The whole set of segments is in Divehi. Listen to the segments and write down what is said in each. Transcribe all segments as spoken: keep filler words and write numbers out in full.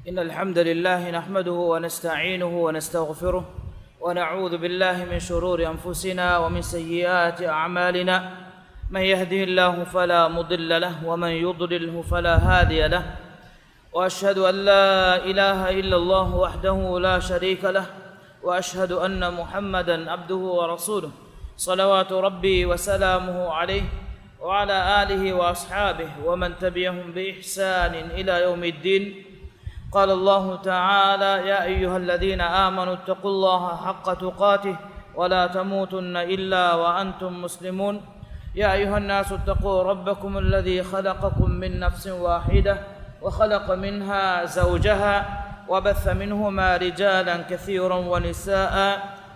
إن الحمد لله نحمده ونستعينه ونستغفره، ونعوذ بالله من شرور أنفسنا ومن سيئات أعمالنا. من يهده الله فلا مضل له، ومن يضلله فلا هادي له. وأشهد أن لا إله إلا الله وحده لا شريك له، وأشهد أن محمدا عبده ورسوله، صلوات ربي وسلامه عليه وعلى آله وأصحابه ومن تبعهم بإحسان إلى يوم الدين. قال الله تعالى: يا أيها الذين آمنوا اتقوا الله حق تقاته ولا تموتن إلا وأنتم مسلمون. يا أيها الناس اتقوا ربكم الذي خلقكم من نفس واحدة وخلق منها زوجها وبث منهما رجالا كثيرا ونساء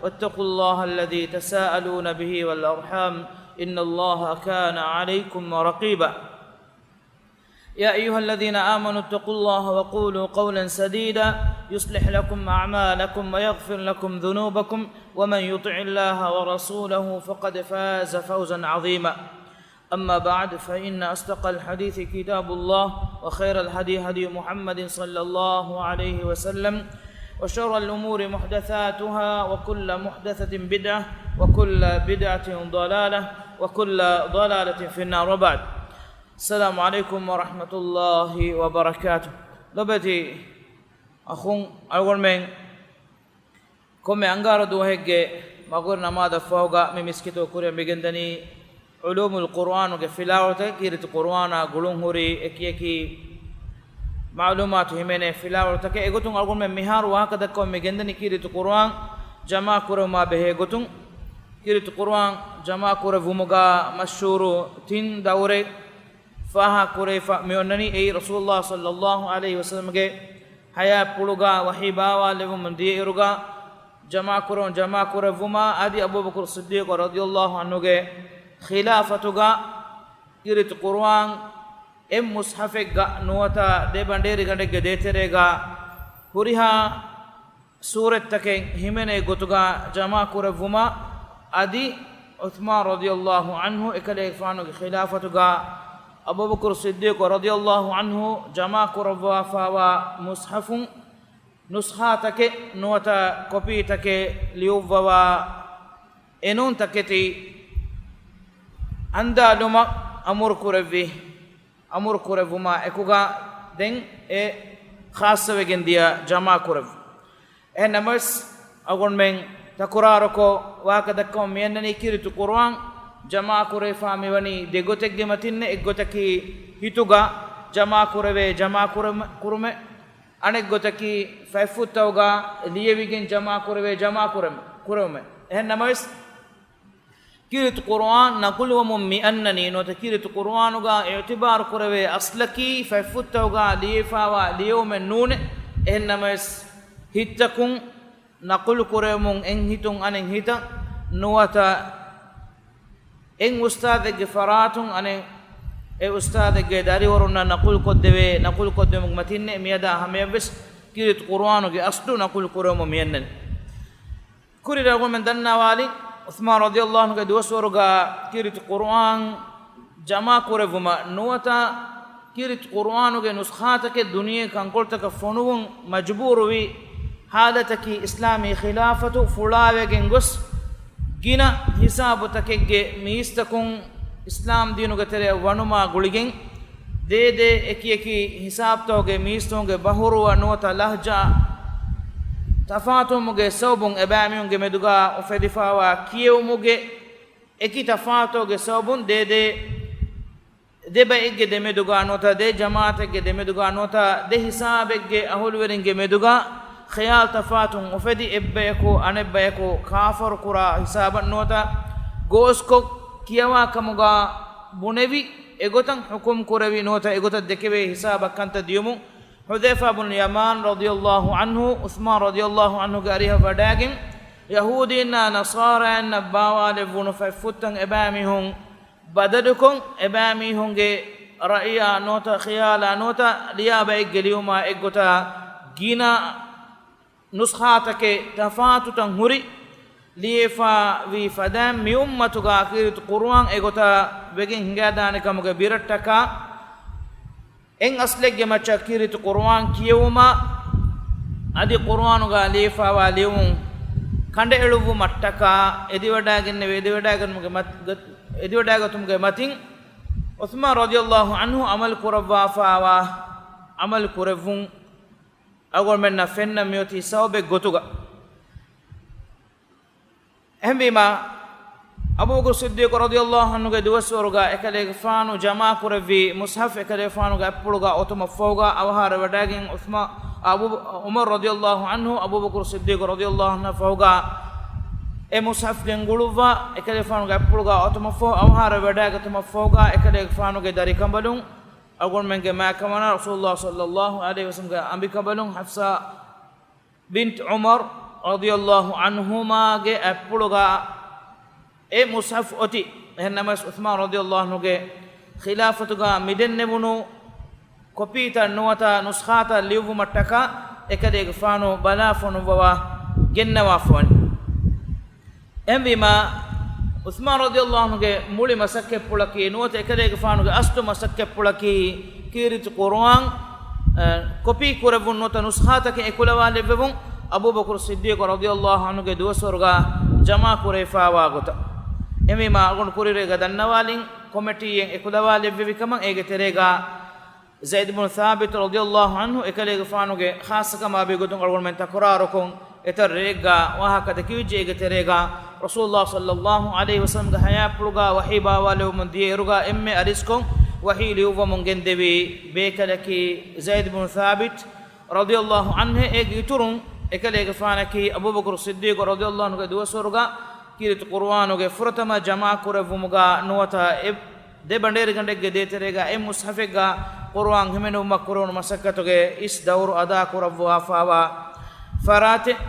واتقوا الله الذي تساءلون به والأرحام إن الله كان عليكم رقيبا. يا أيها الذين آمنوا اتقوا الله وقولوا قولا سديدا يصلح لكم أعمالكم ويغفر لكم ذنوبكم ومن يطع الله ورسوله فقد فاز فوزا عظيما. أما بعد، فإن أصدق الحديث كتاب الله، وخير الهدي هدي محمد صلى الله عليه وسلم، وشر الأمور محدثاتها، وكل محدثة بدعة، وكل بدعة ضلالة، وكل ضلالة في النار. وبعد. السلام عليكم ورحمة الله وبركاته. ލޮބުވެތި އަޚުން، އަޅުގަނޑުމެން ކޮންމެ އަންގާރަ ދުވަހެއްގެ މަގުރި ނަމާދަށްފަހުގަ މި މިސްކިތު ކުރިއަށް މިގެންދަނީ ޢުލޫމުލް ޤުރުއާނުގެ ފިލާވަޅުތަކެއް، ކީރިތި ޤުރުއާނާ ގުޅުންހުރި އެކިއެކި މަޢުލޫމާތު ހިމެނޭ ފިލާވަޅުތަކެއް. އެގޮތުން އަޅުގަނޑުމެން މިހާރު ވާހަކަ ދައްކަމުން މިގެންދަނީ ކީރިތި ޤުރުއާން ޖަމާކުރެވުމާ ބެހޭ ގޮތުން. ކީރިތި ޤުރުއާން ޖަމާކުރެއްވުމުގަ މަޝްހޫރު ތިން ދައުރެއް ފާހަގަކުރެވިފަ މިއޮންނަނީ. އެއީ ރަސޫލުﷲ ޞައްލަﷲ ޢަލައިހި ވަސައްލަމްގެ ޙަޔާތްޕުޅުގަ ވަޙީ ބާވާލެވުމުން ދިޔައިރުގަ ޖަމާކުރުން ޖަމާކުރެއްވުމާ، އަދި އަބޫބަކުރު ޞިއްދީޤު ރަޟިޔަﷲ ޢަންހުގެ ޚިލާފަތުގަ ކީރިތި ޤުރުއާން އެއް މުޞްޙަފެއްގަ ނުވަތަ ދެ ބަނޑޭރިގަނޑެއްގެ ދޭތެރޭގަ ހުރިހާ ސޫރަތްތަކެއް ހިމެނޭ ގޮތުގަ ޖަމާކުރެއްވުމަށް، އަދި ޢުޘްމާން ރަޟިޔަﷲ ޢަންހު އެކަލޭގެފާނުގެ ޚިލާފަތުގަ އަބޫބަކުރު ޞިއްދީޤު ރަޟިޔަﷲ ޢަންހު ޖަމާކުރައްވާފައިވާ މުޞްޙަފުން ނުސްޚާތަކެއް ނުވަތަ ކޮޕީތަކެއް ލިޔުއްވަވާ އެނޫންތަކެތި އަންދާލުމަށް އަމުރުކުރެއްވި. އަމުރު ކުރެއްވުމާ އެކުގަ ދެން އެ ޚާއްޞަވެގެން ދިޔަ ޖަމާކުރެއްވު. އެހެން ނަމަވެސް، އަޅުގަނޑުމެން ތަކުރާރުކޮށް ވާހަކަ ދައްކަމުން މިއަންނަނީ ކީރިތި ޤުރުއާން ޖަމާކުރެވިފާ މިވަނީ ދެގޮތެއްގެ މަތިންނެއް. އެއްގޮތަކީ ހިތުގަ ޖަމާކުރެވޭ ޖަމާކުރުމެއް، އަނެއްގޮތަކީ ފަތްފުށްތަކުގަ ލިޔެވިގެން ޖަމާކުރެވޭ ޖަމާކުރުމެއް، ކުރުމެއް. އެހެން ނަމަވެސް، ކީރިތި ޤުރުއާން ނަޤުލުވަމުން މިއަންނަނީ ނުވަތަ ކީރިތި ޤުރުއާނުގަ އިޢުތިބާރު ކުރެވޭ އަސްލަކީ ފަތްފުށްތަކުގަ ލިޔެފާވާ ލިޔެވުމެއް ނޫނޭ. އެހެން ނަމަވެސް، ހިތްތަކުން ނަޤުލު ކުރެވެމުން އެއް ހިތުން އަނެއް ހިތަށް ނުވަތަ އެއް އުސްތާޛެއްގެ ފަރާތުން އަނެއް އެ އުސްތާޛެއްގެ ދަރިވަރުންނަށް ނަޤުލު ކޮށްދެވޭ، ނަޤުލު ކޮށްދެވުމުގެ މަތިންނޭ. މިއަދާ ހަމަޔަށްވެސް ކީރިތި ޤުރުއާނުގެ އަސްލު ނަޤުލު ކުރެވެމުން މިއަންނަނީ. ކުރިން އަޅުގަނޑުމެން ދަންނަވާލި، ޢުޘްމާން ރަޟިޔަﷲ ޢަންހުގެ ދުވަސްވަރުގަ ކީރިތި ޤުރުއާން ޖަމާކުރެއްވުމަށް ނުވަތަ ކީރިތި ޤުރުއާނުގެ ނުސްޚާތަކެއް ދުނިޔެ ކަންކޮޅުތަކަށް ފޮނުވުން މަޖުބޫރުވި ޙާލަތަކީ، އިސްލާމީ ޚިލާފަތު ފުޅާވެގެން ގޮސް، ގިނަ ހިސާބުތަކެއްގެ މީސްތަކުން އިސްލާމް ދީނުގެ ތެރެއަށް ވަނުމާ ގުޅިގެން، ދޭދޭ އެކިއެކި ހިސާބުތަކުގެ މީސްތަކުންގެ ބަހުރުވަ ނުވަތަ ލަހްޖާ ތަފާތުވުމުގެ ސަބަބުން އެބައިމީހުންގެ މެދުގަ އުފެދިފާވާ ކިޔެވުމުގެ އެކި ތަފާތުގެ ސަބަބުން ދޭދޭ ދެ ބައެއްގެ ދެމެދުގަ ނުވަތަ ދެ ޖަމާޢަތެއްގެ ދެމެދުގަ ނުވަތަ ދެ ހިސާބެއްގެ އަހުލުވެރިންގެ މެދުގަ ޚިޔާލު ތަފާތުން އުފެދި، އެއްބަޔަކު އަނެއްބަޔަކު ކާފަރު ކުރާ ހިސާބަށް ނުވަތަ ގޯސްކޮށް ކިޔަވާ ކަމުގަ ބުނެވި، އެގޮތަށް ޙުކުމް ކުރެވި ނުވަތަ އެގޮތަށް ދެކެވޭ ހިސާބަށް ކަންތައް ދިޔުމުން، ޙުޛައިފާ ބުނު ޔަމާން ރަޟިޔަﷲ ޢަންހު، ޢުޘްމާން ރަޟިޔަﷲ ޢަންހުގެ އަރިހަށް ވަޑައިގެން، ޔަހޫދީންނާ ނަޞާރާއިންނަށް ބާވާލެއްވުނު ފަތްފުށްތައް އެބައިމީހުން ބަދަލުކޮށް، އެބައިމީހުންގެ ރައުޔާ ނުވަތަ ޚިޔާލާ ނުވަތަ ލިޔާ ބައެއްގެ ލިޔުމާ އެއްގޮތަށް ގިނަ ނުސްޚާތަކެއް ތަފާތުތައް ހުރި، ލިޔެފާވީ ފަދައިން މި އުއްމަތުގަ ކީރިތި ޤުރުއާން އެގޮތަށް ވެގެން ހިނގައިދާނެ ކަމުގެ ބިރައްޓަކާ، އެއް އަސްލެއްގެ މައްޗަށް ކީރިތި ޤުރުއާން ކިޔެވުމަށް އަދި ޤުރުއާނުގަ ލިޔެފާވާ ލިޔުމުން ކަނޑައެޅުއްވުމަށްޓަކާ އެދިވަޑައިގެންނެވި، އެދިވަޑައިގަތުމުގެ މަތި-، ގަ-، އެދިވަޑައިގަތުމުގެ މަތިން ޢުޘްމާން ރަޟިޔަﷲ ޢަންހު ޢަމަލު ކުރައްވާފާވާ ޢަމަލު ކުރެއްވުން އަޅުގަނޑުމެންނަށް ފެންނަން މިއޮތީ ސަބަބެއް ގޮތުގަ. އެހެންވީމާ، އަބޫބަކުރު ޞިއްދީޤު ރަޟިޔަﷲ ޢަންހުގެ ދުވަސްވަރުގަ އެކަލޭގެފާނު ޖަމާކުރެއްވި މުޞްޙަފް އެކަލޭގެފާނުގެ އަތްޕުޅުގަ އޮތުމަށްފަހުގަ އަވަހާރަވެވަޑައިގެން ޢުޘްމާ-، އަބޫ-، ޢުމަރު ރަޟިޔަﷲ ޢަންހު އަބޫބަކުރު ޞިއްދީޤު ރަޟިޔަﷲ ޢަންހު ފަހުގަ އެ މުޞްޙަފް ގެންގުޅުއްވާ އެކަލޭގެފާނުގެ އަތްޕުޅުގަ އޮތުމަށްފަހު އަވަހާރަވެވަޑައިގަތުމަށްފަހުގަ އެކަލޭގެފާނުގެ ދަރިކަނބަލުން އަޅުގަނޑުމެންގެ މާތްކަމަނާ ރަސޫލުﷲ ޞައްލަﷲ ޢަލައިހި ވަސައްލަމްގެ އަނބިކަނބަލުން ޙަފްޞާ ބިންތު ޢުމަރު ރަޟިޔަﷲ ޢަންހުމާގެ އަތްޕުޅުގަ އެ މުޞްޙަފް އޮތީ. އެހެންނަމަވެސް ޢުޘްމާން ރަޟިޔަﷲ ޢަންހުގެ ޚިލާފަތުގަ މިދެންނެވުނު ކޮޕީތައް ނުވަތަ ނުސްޚާތައް ލިޔުއްވުމަށްޓަކާ އެކަލޭގެފާނު ބަލާފަ ނުއްވަވާ ގެންނަވާފަވަނީ. އެހެންވީމާ، ޢުޘްމާން ރަޟިޔަﷲ ޢަންހުގެ މުޅި މަސައްކަތްޕުޅަކީ ނުވަތަ އެކަލޭގެފާނުގެ އަސްލު މަސައްކަތްޕުޅަކީ ކީރިތި ޤުރުއާން، އަ، ކޮޕީ ކުރެއްވުން ނުވަތަ ނުސްޚާތަކެއް އެކުލަވާލެއްވެވުން، އަބޫބަކުރު ޞިއްދީޤު ރަޟިޔަﷲ ޢަންހުގެ ދުވަސްވަރުގަ ޖަމާ ކުރެވިފާވާ ގޮތަށް. އެހެންވީމާ، އަޅުގަނޑު ކުރިއަރައިގަ ދަންނަވާލިން ކޮމިޓީއެއް އެކުލަވާލެއްވެވި ކަމަށް. އޭގެ ތެރޭގަ ޒައިދު ބުނު ސާބިތު ރަޟިޔަﷲ ޢަންހު އެކަލޭގެފާނުގެ ޚާއްޞަކަމާ ބެހޭގޮތުން އަޅުގަނޑުމެން ތަކުރާރުކޮށް، އެތައް ރެއެއްގަ ވާހަކަ ދެކެވިއްޖެ. އޭގެ ތެރޭގަ ރަސޫލުﷲ ޞައްލަﷲ ޢަލައިހި ވަސައްލަމްގެ ޙަޔާތްޕުޅުގަ ވަޙީ ބާވާލެވުމުން ދިޔައިރުގަ އެންމެ އަރިސްކޮށް ވަޙީ ލިޔުއްވަމުން ގެންދެވި ބޭކަލަކީ ޒައިދު ބުނު ސާބިތު ރަޟިޔަﷲ ޢަންހެއް. އޭގެ އިތުރުން އެކަލޭގެފާނަކީ އަބޫބަކުރު ޞިއްދީޤު ރަޟިޔަﷲ ޢަންހުގެ ދުވަސްވަރުގަ ކީރިތި ޤުރުއާނުގެ ފުރަތަމަ ޖަމާކުރެއްވުމުގަ ނުވަތަ އެ ދެ ބަނޑޭރިގަނޑެއްގެ ދޭތެރޭގަ އެއް މުޞްޙަފެއްގަ ޤުރުއާން ހިމެނުއްވުމަށް ކުރެވުނު މަސައްކަތުގެ އިސް ދައުރު އަދާކުރައްވާފާވާ ފަރާތެއް.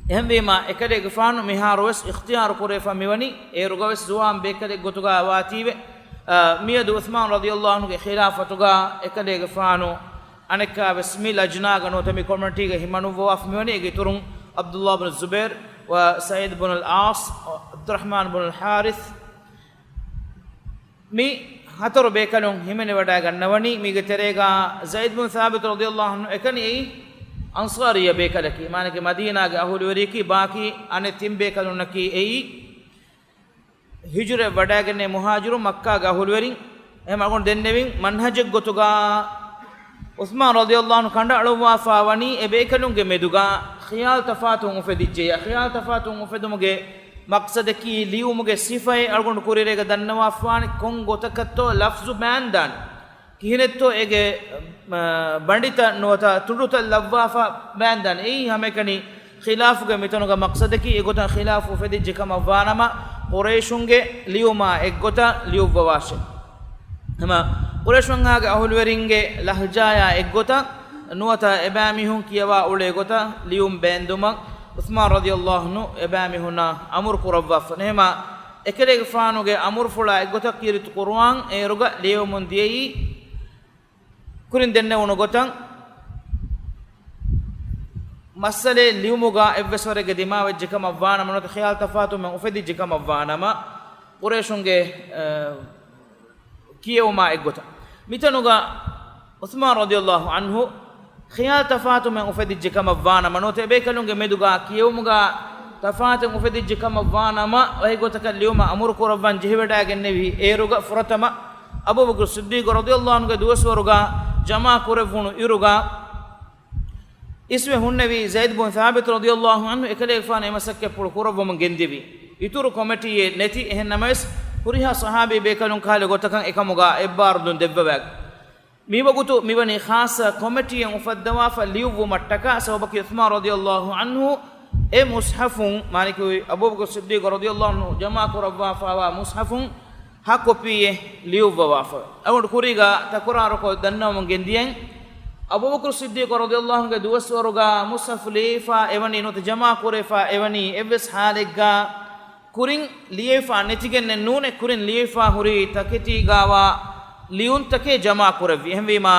އެހެންވީމާ، އެކަލޭގެފާނު މިހާރުވެސް އިޚްތިޔާރު ކުރެވިފަ މިވަނީ، އޭރުގަވެސް ޒުވާން ބޭކަލެއް ގޮތުގަ ވާތީވެ، އަ، މިއަދު ޢުޘްމާން ރަޟިޔަﷲ ޢަންހުގެ ޚިލާފަތުގަ އެކަލޭގެފާނު އަނެއްކާވެސް މި ލަޖްނާގަ ނުވަތަ މި ކޮމިޓީގަ ހިމަނުއްވަވާފަ މިވަނީ. އޭގެ އިތުރުން ޢަބްދުﷲ ބުނު ޒުބައިރު ވަ ސަޢީދު ބުނުލް ޢާޞް، ޢަބްދުއްރަޙްމާން ބުނުލް ޙާރިޘް، މި ހަތަރު ބޭކަލުން ހިމެނިވަޑައިގަންނަވަނީ. މީގެ ތެރޭގަ ޒައިދު ބުނު ސާބިތު ރަޟިޔަﷲ ޢަންހު އެކަނި އެއީ އަންޞާރިއްޔަ ބޭކަލަކީ، މާނައަކީ މަދީނާގެ އަހުލުވެރިޔަކީ. ބާކީ އަނެއް ތިން ބޭކަލުންނަކީ އެއީ ހިޖުރަ ވަޑައިގެންނެވި މުހާޖިރު މައްކާގެ އަހުލުވެރިން. އެހެން އަޅުގަނޑު ދެންނެވިން މަންހަޖެއް ގޮތުގަ ޢުޘްމާން ރަޟިޔަﷲ ޢަންހު ކަނޑައަޅުއްވާފާ ވަނީ އެ ބޭކަލުންގެ މެދުގަ ޚިޔާލު ތަފާތުވުން އުފެދިއްޖެޔާ. ޚިޔާލު ތަފާތުވުން އުފެދުމުގެ މަޤްޞަދަކީ ލިޔުމުގެ ސިފައެއް. އަޅުގަނޑު ކުރިއަރައިގަ ދަންނަވާފާނެ ކޮން ގޮތަކަށްތޯ ލަފްޒު ބާންދާނެ، ކިހިނެއްތޯ އޭގެ، މަ، ބަނޑިތައް ނުވަތަ ތުނޑުތައް ލައްވާފަ ބާންދާނެ. އެއީ ހަމައެކަނި ޚިލާފުގެ މިތަނުގަ މަޤްޞަދަކީ އެގޮތަށް ޚިލާފު އުފެދިއްޖެ ކަމަށް ވާނަމަ، ޤުރައިޝުންގެ ލިޔުމާ އެއްގޮތަށް ލިޔުއްވަވާށޭ. ހަމަ ޤުރައިޝުންގެ އަހުލުވެރިންގެ ލަހްޖާޔާ އެއްގޮތަށް ނުވަތަ އެބައިމީހުން ކިޔަވާ އުޅޭ ގޮތަށް ލިޔުން ބޭންދުމަށް ޢުޘްމާން ރަޟިޔަﷲ ޢަންހު އެބައިމީހުންނަށް އަމުރު ކުރައްވާފަ. އެހެމަ އެކަލޭގެފާނުގެ އަމުރުފުޅާ އެއްގޮތަށް ކީރިތި ޤުރުއާން އޭރުގަ ލިޔެވެމުން ދިޔައީ، ކުރިން ދެންނެވުނު ގޮތަށް، މައްސަލައެއް ލިޔުމުގަ އެއްވެސް ވަރެއްގެ ދިމާވެއްޖެ ކަމަށް ވާނަމަ، ނުވަތަ ޚިޔާލު ތަފާތުވުމެއް އުފެދިއްޖެ ކަމަށް ވާނަމަ، ޤުރައިޝުންގެ، އަ، ކިޔެވުމާ އެއްގޮތަށް. މިތަނުގަ ޢުޘްމާން ރަޟިޔަﷲ ޢަންހު ޚިޔާލު ތަފާތުވުމެއް އުފެދިއްޖެ ކަމަށް ވާނަމަ، ނުވަތަ އެބޭކަލުންގެ މެދުގަ ކިޔެވުމުގަ ތަފާތެއް އުފެދިއްޖެ ކަމަށް ވާނަމަ، އެގޮތަކަށް ލިޔުމަށް އަމުރު ކުރައްވަން ޖެހިވަޑައިގެންނެވި އޭރުގަ ފުރަތަމަ އަބޫބަކުރު ޞިއްދީޤު ރަޟިޔަﷲ ޢަންހުގެ ދުވަސްވަރުގަ ޖަމާ ކުރެއްވުނު އިރުގަ، އިސްވެ ހުންނެވީ ޒައިދު ބުން ޘާބިތު ރަޟިޔަﷲ ޢަންހު އެކަލޭގެފާނު އެ މަސައްކަތްޕުޅު ކުރައްވަމުން ގެންދެވީ. އިތުރު ކޮމިޓީއެއް ނެތި. އެހެން ނަމަވެސް، ހުރިހާ ޞަޙާބީ ބޭކަލުން ކަހަލަ ގޮތަކަށް އެކަމުގަ އެއްބާރުލުން ދެއްވަވާ. މިވަގުތު މިވަނީ ޚާއްޞަ ކޮމިޓީއެއް އުފައްދަވާފަ ލިޔުއްވުމަށްޓަކާ. ސަބަބަކީ ޢުޘްމާން ރަޟިޔަﷲ ޢަންހު އެ މުޞްޙަފުން، މާނައަކީ އަބޫބަކުރު ޞިއްދީޤު ރަޟިޔަﷲ ޢަންހު ޖަމާ ކުރައްވާފައިވާ މުޞްޙަފުން ހަ ކޮޕީއެއް ލިޔުއްވަވާފަ. އަޅުގަނޑު ކުރީގަ ތަކުރާރުކޮށް ދަންނަވަމުން ގެންދިޔައިން، އަބޫބަކުރު ޞިއްދީޤު ރަޟިޔަﷲ ޢަންހުގެ ދުވަސްވަރުގަ މުޞްޙަފު ލިޔެފަ އެވަނީ ނުވަތަ ޖަމާ ކުރެފަ އެވަނީ އެއްވެސް ޙާލެއްގަ ކުރިން ލިޔެފަ ނެތިގެންނެއް ނޫނޭ، ކުރިން ލިޔެފަ ހުރީ ތަކެތީގަވާ ލިޔުންތަކެއް ޖަމާ ކުރެއްވި. އެހެންވީމާ،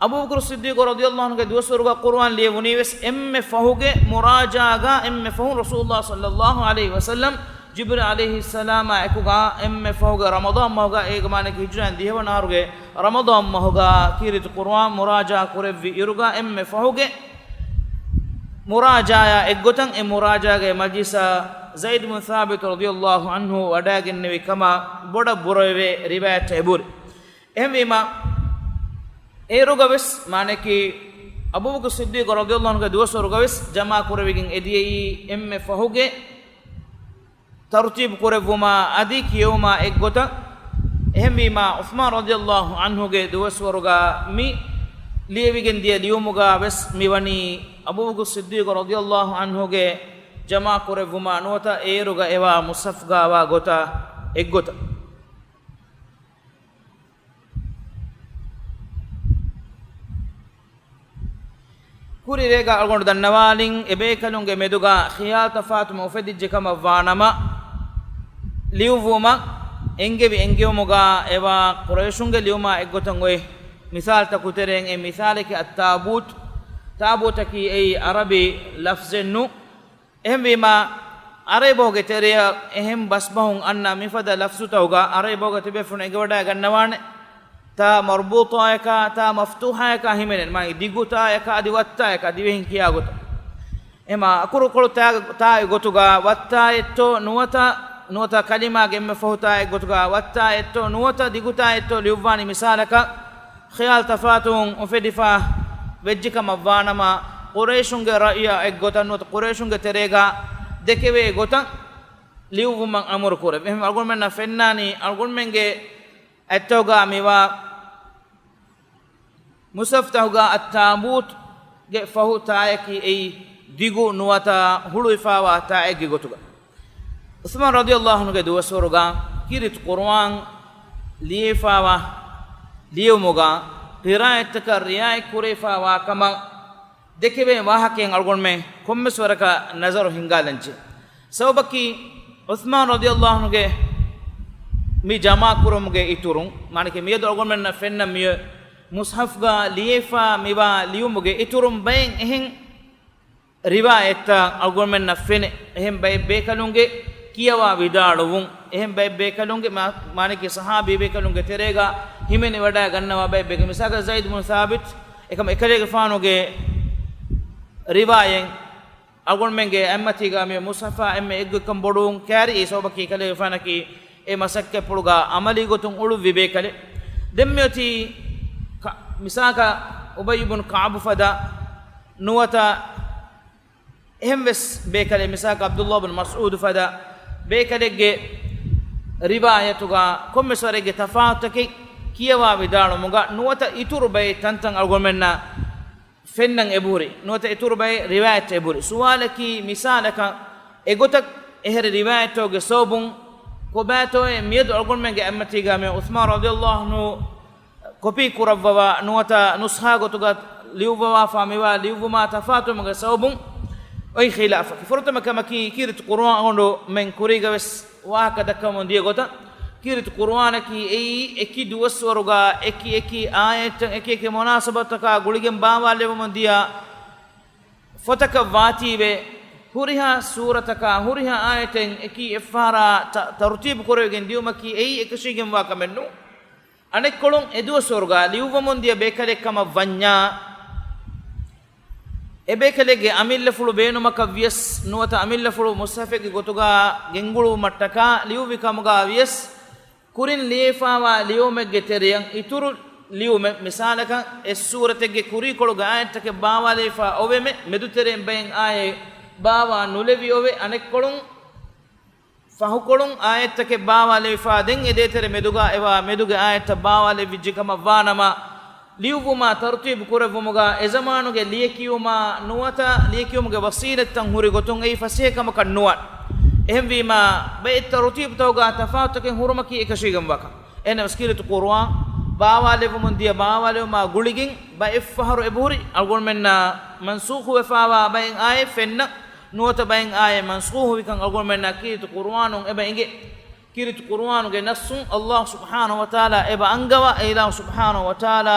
އަބޫބަކުރު ޞިއްދީޤު ރަޟިޔަﷲ ޢަންހުގެ ދުވަސްވަރުގަ ޤުރުއާން ލިޔެވުނީވެސް އެންމެ ފަހުގެ މުރާޖާގަ އެންމެ ފަހުން ރަސޫލުﷲ ޞައްލަﷲ ޢަލައިހި ވަސައްލަމް ޖިބްރީލް ޢަލައިހިއްސަލާމާ އެކުގަ އެންމެ ފަހުގެ ރަމަޟާން މަހުގަ، އޭގެ މާނައަކީ ހިޖުރައިން ދިހަވަނަ އަހަރުގެ ރަމަޟާން މަހުގަ ކީރިތި ޤުރުއާން މުރާޖާ ކުރެއްވި އިރުގަ އެންމެ ފަހުގެ މުރާޖާޔާ އެއްގޮތަށް އެ މުރާޖާގެ މަޖިލިސަށް ޒައިދު ބިން ސާބިތު ރަޟިޔަﷲ ޢަންހު ވަޑައިގެންނެވި ކަމަށް ބޮޑަށް ބުރަވެވޭ ރިވާޔަތް އެބުރި. އެހެންވީމަ، އޭރުގަވެސް މާނައަކީ އަބޫބަކުރު ޞިއްދީޤު ރަޟިޔަﷲ ޢަންހުގެ ދުވަސްވަރުގަވެސް ޖަމާކުރެވިގެން އެދިޔައީ އެންމެ ފަހުގެ ތަރުތީބު ކުރެއްވުމާ އަދި ކިޔެވުމާ އެއްގޮތަށް. އެހެންވީމާ، ޢުޘްމާން ރަޟިޔަﷲ ޢަންހުގެ ދުވަސްވަރުގަ މި ލިޔެވިގެން ދިޔަ ލިޔުމުގަ ވެސް މިވަނީ އަބޫބަކުރު ޞިއްދީޤު ރަޟިޔަﷲ ޢަންހުގެ ޖަމާކުރެއްވުމާ ނުވަތަ އޭރުގަ އެވާ މުޞްޙަފްގަ ވާ ގޮތާ އެއްގޮތަށް. ކުރި ރޭގަ އަޅުގަނޑު ދަންނަވާލިން، އެބޭކަލުންގެ މެދުގަ ޚިޔާލު ތަފާތުމެއް އުފެދިއްޖެ ކަމަށް ވާނަމަ، ލިޔުއްވުމަށް އެންގެވި އެންގެވުމުގަ އެވާ ޤުރައިޝުންގެ ލިޔުމާ އެއްގޮތަށް އޮތް މިސާލުތަކު ތެރެއިން އެއް މިސާލަކީ އައްތާބޫތު. ތާބޫތަކީ އެއީ ޢަރަބި ލަފްޒެއް ނޫން. އެހެންވީމާ، ޢަރަބި ބަހުގެ ތެރެއަށް އެހެން ބަސްބަހުން އަންނަ މިފަދަ ލަފްޒުތަކުގަ ޢަރަބި ބަހުގަ ތިބޭފުޅުން އެނގިވަޑައިގަންނަވާނެ. ތާ މަރްބޫޠާޔަކާ، ތާ މަފްތޫޙާޔަކާ ހިމެނެން. މާނައީ ދިގު ތާޔަކާ އަދި ވައްތާޔަކާ ދިވެހިން ކިޔާ ގޮތަށް. އެމާ އަކުރުކޮޅު ތާ، ތާއެއް ގޮތުގަ ވައްތާއެއްތޯ ނުވަތަ، ނުވަތަ ކަލިމާގެ އެންމެ ފަހު ތާއެއް ގޮތުގަ ވައްތާއެއްތޯ ނުވަތަ ދިގު ތާއެއްތޯ ލިޔުއްވާނީ މިސާލަކަށް، ޚިޔާލު ތަފާތުވުން އުފެދިފަ ވެއްޖެ ކަމަށް ވާނަމަ، ޤުރައިޝުންގެ ރައުޔާ އެއްގޮތަށް ނުވަތަ ޤުރައިޝުންގެ ތެރޭގަ ދެކެވޭ ގޮތަށް ލިޔުއްވުމަށް އަމުރު ކުރެވި. އެހެން އަޅުގަނޑުމެންނަށް ފެންނާނީ، އަޅުގަނޑުމެންގެ އަތްތަކުގަ މިވާ މުޞްޙަފްތަކުގަ އައްތާބޫތުގެ ފަހު ތާޔަކީ އެއީ ދިގު ނުވަތަ ހުޅުވިފަވާ ތާއެއްގެ ގޮތުގަ. ޢުޘްމާން ރަޟިޔަﷲ ޢަންހުގެ ދުވަސްވަރުގަ ކީރިތި ޤުރުއާން ލިޔެފަވާ ލިޔުމުގަ ޤިރާއަތްތަކަށް ރިޢާޔަތް ކުރެވިފަވާ ކަމަށް ދެކެވޭ ވާހަކައިން އަޅުގަނޑުމެން ކޮންމެސް ވަރަކަށް ނަޒަރު ހިންގާލަންޖެ. ސަބަބަކީ، ޢުޘްމާން ރަޟިޔަﷲ ޢަންހުގެ މި ޖަމާކުރުމުގެ އިތުރުން، މާނައަކީ މިއަދު އަޅުގަނޑުމެންނަށް ފެންނަ މިއޮތް މުޞްޙަފްގަ ލިޔެފަ މިވާ ލިޔުމުގެ އިތުރުން ބައެއް އެހެން ރިވާޔަތްތައް އަޅުގަނޑުމެންނަށް ފެނޭ. އެހެން ބައެއް ބޭކަލުންގެ ކިޔަވާ ވިދާޅުވުން، އެހެން ބައެއް ބޭކަލުންގެ މާ-، މާނައަކީ ޞަޙާބީ ބޭކަލުންގެ ތެރޭގަ ހިމެނިވަޑައިގަންނަވާ ބައެއް ބޭކަލުން، މިސާލަކަށް ޒައިދު ބިން ސާބިތު، އެކަމަ އެކަލޭގެފާނުގެ ރިވާޔަތް އަޅުގަނޑުމެންގެ އަތްމަތީގަ މި މުޞްޙަފާ އެންމެ އެއްގޮތްކަން ބޮޑުވުން ކައިރި، އެ ސަބަބަކީ ކަލޭގެފާނަކީ އެ މަސައްކަތްޕުޅުގަ ޢަމަލީ ގޮތުން އުޅުއްވި ބޭކަލެއް. ދެން މިއޮތީ ކަ-، މިސާލަކަށް އުބައްޔު ބިން ކަޢުބު ފަދަ ނުވަތަ އެހެންވެސް ބޭކަލެއް، މިސާލަކަށް ޢަބްދުﷲ ބިން މަސްޢޫދު ފަދަ ބޭކަލެއްގެ ރިވާޔަތުގަ ކޮންމެސް ވަރެއްގެ ތަފާތުތަކެއް ކިޔަވާ ވިދާޅުވުމުގަ ނުވަތަ އިތުރު ބައެއް ތަންތަން އަޅުގަނޑުމެންނަށް ފެންނަން އެބަހުރި، ނުވަތަ އިތުރު ބައެއް ރިވާޔަތް އެބަހުރި. ސުވާލަކީ، މިސާލަކަށް އެގޮތަށް އެހެރި ރިވާޔަތްތަކުގެ ސަބަބުން ކޮބާތޯއޭ މިއަދު އަޅުގަނޑުމެންގެ އަތްމަތީގަ މި ޢުޘްމާން ރަޟިޔަﷲ ޢަންހު ކޮޕީ ކުރައްވަވާ ނުވަތަ ނުސްޚާ ގޮތުގަ ލިޔުއްވަވާފަ މިވާ ލިޔުއްވުމާ ތަފާތުވުމުގެ ސަބަބުން އޮތް ޚިލާފަކީ. ފުރަތަމަ ކަމަކީ، ކީރިތި ޤުރުއާން އަޅުގަނޑުމެން ކުރީގަވެސް ވާހަކަ ދައްކަމުން ދިޔަ ގޮތަށް، ކީރިތި ޤުރުއާނަކީ އެއީ އެކި ދުވަސްވަރުގަ އެކި އެކި އާޔަތްތައް އެކި އެކި މުނާސަބަތުތަކާ ގުޅިގެން ބާވާލެވެމުން ދިޔަ ފޮތަކަށް ވާތީވެ، ހުރިހާ ސޫރަތަކާ ހުރިހާ އާޔަތެއް އެކީ އެއްފަހަރާ ތަ-، ތަރުތީބު ކުރެވިގެން ދިޔުމަކީ އެއީ އެކަށީގެންވާ ކަމެއް ނޫން. އަނެއްކޮޅުން އެ ދުވަސްވަރުގަ ލިޔުއްވަމުން ދިޔަ ބޭކަލެއް ކަމަށް ވަންޏާ، އެ ބޭކަލެއްގެ އަމިއްލަފުޅު ބޭނުމަކަށް ވިޔަސް ނުވަތަ އަމިއްލަފުޅު މުޞްޙަފެއްގެ ގޮތުގަ ގެންގުޅުވުމަށްޓަކާ ލިޔުއްވި ކަމުގަ ވިޔަސް، ކުރިން ލިޔެފަވާ ލިޔުމެއްގެ ތެރެއަށް އިތުރު ލިޔުމެއް، މިސާލަކަށް އެއް ސޫރަތެއްގެ ކުރީކޮޅުގެ އާޔަތްތަކެއް ބާވާލެވިފަ އޮވެމެ، މެދުތެރެއިން ބައެއް އާޔަތް ބާވާ ނުލެވި އޮވެ، އަނެއްކޮޅުން ފަހުކޮޅުން އާޔަތްތަކެއް ބާވާލެވިފަ ދެން އެ ދޭތެރެ މެދުގަ އެވާ މެދުގެ އާޔަތްތައް ބާވާލެއްވިއްޖެ ކަމަށް ވާނަމަ، ލިޔުއްވުމާ ތަރުތީބު ކުރެއްވުމުގަ އެ ޒަމާނުގެ ލިޔެކިޔުމާ ނުވަތަ ލިޔެކިޔުމުގެ ވަސީލަތްތައް ހުރި ގޮތުން އެއީ ފަސޭހަ ކަމަކަށް ނުވާނެ. އެހެންވީމާ، ބައެއް ތަރުތީބުތަކުގަ ތަފާތުތަކެއް ހުރުމަކީ އެކަށީގެންވާކަން. އެހެންނަމަވެސް ކީރިތި ޤުރުއާން ބާވާލެވުމުން ދިޔަ ބާވާލެވުމާ ގުޅިގެން ބައެއްފަހަރު އެބަހުރި އަޅުގަނޑުމެންނަށް މަންސޫޚުވެފަވާ ބައެއް އާޔަތް ފެންނަ، ނުވަތަ ބައެއް އާޔަތް މަންސޫޚުވިކަން އަޅުގަނޑުމެންނަށް ކީރިތި ޤުރުއާނުން އެބަ އެނގޭ. ކީރިތި ޤުރުއާނުގެ ނައްސުން ﷲ ސުބްޙާނަހޫ ވަތަޢާލާ އެބަ އަންގަވާ، އެ އިލާހު ސުބްޙާނަހޫ ވަތަޢާލާ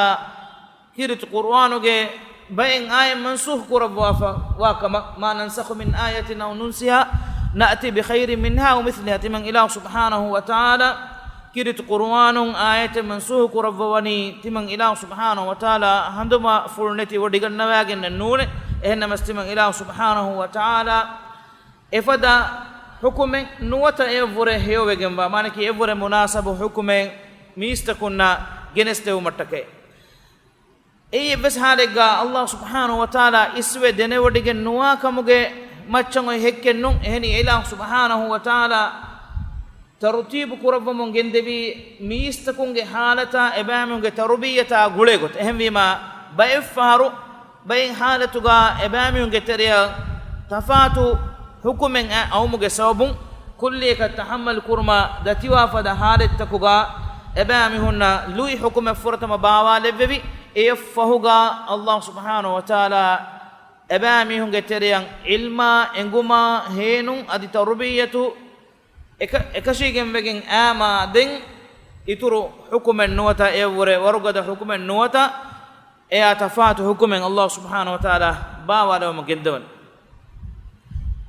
ކީރިތި ޤުރުއާނުގެ ބައެއް އާޔަތް މަންސޫޚު ކުރައްވާފަ ވާ ކަމަށް، "ما ننسخ من آية أو ننسها نأت بخير منها أو مثلها" ތިމަން އިލާހު ސުބްޙާނަހޫ ވަތަޢާލާ ކީރިތި ޤުރުއާނުން އާޔަތެއް މަންސޫޚު ކުރައްވަވަނީ ތިމަން އިލާހު ސުބްޙާނަހޫ ވަތަޢާލާ ހަނދުމަ ފުޅު ނެތި ވޮޑިގަންނަވާގެންނެއް ނޫނޭ. އެހެންނަމަސް ތިމަން އިލާހު ސުބްޙާނަހު ވަ ތަޢާލާ އެފަދަ ޙުކުމެއް ނުވަތަ އެއަށްވުރެ ހެޔޮވެގެންވާ، މާނަކީ އެއަށްވުރެ މުނާސަބު ޙުކުމެއް މީސްތަކުންނަށް ގެނެސްދެވުމަށްޓަކައި. އެއީ އެއްވެސް ޙާލެއްގަ އައްލާހު ސުބްޙާނަހު ވަ ތަޢާލާ އިސްވެ ދެނެވޮޑިގެން ނުވާ ކަމުގެ މައްޗަށް އޮތް ހެއްކެއް ނޫން. އެހެނީ އިލާހު ސުބްޙާނަހު ވަ ތަޢާލާ ތަރުތީބު ކުރައްވަމުން ގެންދެވީ މީސްތަކުންގެ ޙާލަތާ އެބައިމީހުންގެ ތަރުބިއްޔަތާ ގުޅޭ ގޮތަށް. އެހެންވީމާ، ބައެއް ފަހަރު ބައެއް ޙާލަތުގަ އެބައިމީހުންގެ ތެރެއަށް ތަފާތު ޙުކުމެއް އައި އައުމުގެ ސަބަބުން، ކުއްލިއަކަށް ތަޙައްމަލް ކުރުމަށް ދަތިވާ ފަދަ ޙާލަތްތަކުގަ އެބައިމީހުންނަށް ލުއި ޙުކުމެއް ފުރަތަމަ ބާވާލެއްވެވި. އެއަށްފަހުގަ އައްލާހު ސުބްޙާނަހު ވަ ތަޢާލާ އެބައިމީހުންގެ ތެރެއަށް ޢިލްމާ އެނގުމާ ހޭނުން އަދި ތަރުބިއްޔަތު އެކަ-، އެކަށީގެންވެގެން އައީމާ ދެން އިތުރު ޙުކުމެއް ނުވަތަ، އެއަށްވުރެ ވަރުގަދަ ޙުކުމެއް ނުވަތަ، އެއާ ތަފާތު ޙުކުމެއް އައްލާހު ސުބްޙާނަހު ވަ ތަޢާލާ ބާވާލަވަމުން ގެންދަވަނީ.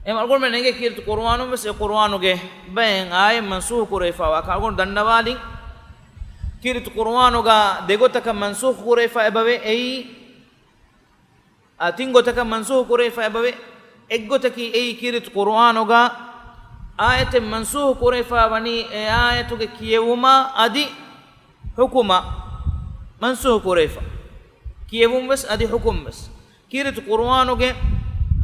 އެހެން އަޅުގަނޑުމެން އެނގޭ ކީރިތި ޤުރުއާނުން ވެސް އެ ޤުރުއާނުގެ ބައެއް އާޔަތް މަންސޫޚު ކުރެވިފައިވާކަން. އަޅުގަނޑު ދަންނަވާލިން، ކީރިތި ޤުރުއާނުގަ ދެގޮތަކަށް މަންސޫޚު ކުރެވިފަ އެބަވޭ. އެއީ އާ، ތިން ގޮތަކަށް މަންސޫޚު ކުރެވިފަ އެބަވޭ. އެއްގޮތަކީ އެއީ ކީރިތި ޤުރުއާނުގަ އާޔަތެއް މަންސޫޚު ކުރެވިފަ ވަނީ އެ އާޔަތުގެ ކިޔެވުމާ އަދި ޙުކުމަށް މަންސޫޚު ކުރެވިފަ. ކިޔެވުން ވެސް އަދި ޙުކުމް ވެސް. ކީރިތި ޤުރުއާނުގެ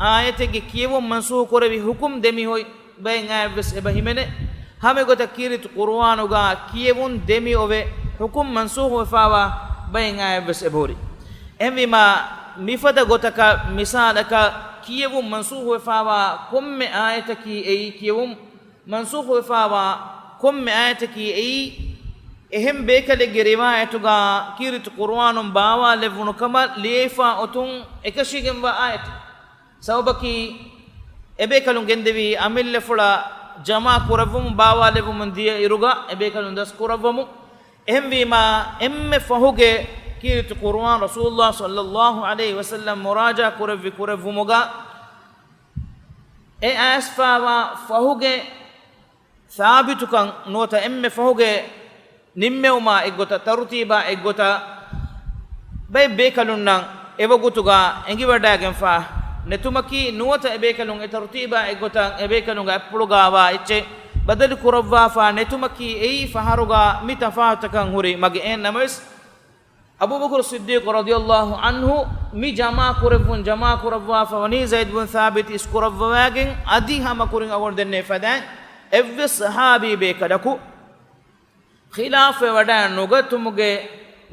އާޔަތެއްގެ ކިޔެވުން މަންސޫޚު ކުރެވި ޙުކުމް ދެމި އޮތް ބައެއް އާޔަތް ވެސް އެބަ ހިމެނޭ. ހަމަ އެގޮތަށް ކީރިތި ޤުރުއާނުގަ ކިޔެވުން ދެމި އޮވެ، ޙުކުމް މަންސޫޚު ވެފައިވާ ބައެއް އާޔަތް ވެސް އެބަހުރި. އެހެންވީމާ، މިފަދަ ގޮތަކަށް މިސާލަކަށް ކިޔެވުން މަންސޫޚު ވެފައިވާ ކޮންމެ އާޔަތަކީ އެއީ، ކިޔެވުން މަންސޫޚު ވެފައިވާ ކޮންމެ އާޔަތަކީ އެއީ، އެހެން ބޭކަލެއްގެ ރިވާޔަތުގަ ކީރިތި ޤުރުއާނުން ބާވާލެއްވުނު ކަމަށް ލިޔެފަ އޮތުން އެކަށީގެންވާ އާޔަތެއް. ސަބަބަކީ، އެބޭކަލުން ގެންދެވީ އަމިއްލަފުޅަށް ޖަމާ ކުރައްވަމުން، ބާވާލެއްވަމުން ދިޔަ އިރުގަ އެބޭކަލުން ދަސްކުރައްވަމުން. އެހެންވީމާ، އެންމެ ފަހުގެ ކީރިތި ޤުރުއާން ރަސޫލުﷲ ޞައްލަﷲ ޢަލައިހި ވަސައްލަމް މުރާޖާ ކުރެއްވި ކުރެއްވުމުގަ، އެ އައިސްފައިވާ ފަހުގެ ސާބިތުކަން ނުވަތަ އެންމެ ފަހުގެ ނިންމެވުމާ އެއްގޮތަށް، ތަރުތީބާ އެއްގޮތަށް، ބައެއް ބޭކަލުންނަށް އެވަގުތުގަ އެނގިވަޑައިގެންފާ ނެތުމަކީ، ނުވަތަ އެބޭކަލުން އެ ތަރުތީބާ އެއްގޮތަށް އެބޭކަލުންގެ އަތްޕުޅުގަވާ އެއްޗެއް ބަދަލު ކުރައްވާފާ ނެތުމަކީ، އެއީ ފަހަރުގަ މި ތަފާތުތަކަށް ހުރި މަގެއް. އެހެންނަމަވެސް، އަބޫބަކުރު ޞިއްދީޤު ރަޟިޔަﷲ ޢަންހު މި ޖަމާ ކުރެއްވުން، ޖަމާ ކުރައްވާފަ ވަނީ ޒައިދު ބިން ސާބިތު އިސްކުރައްވަވާގެން، އަދި ހަމަ ކުރިން އަޅުގަނޑު ދެންނެވި ފަދައިން އެއްވެސް ޞަޙާބީ ބޭކަލަކު ޚިލާފްވެވަޑައި ނުގަތުމުގެ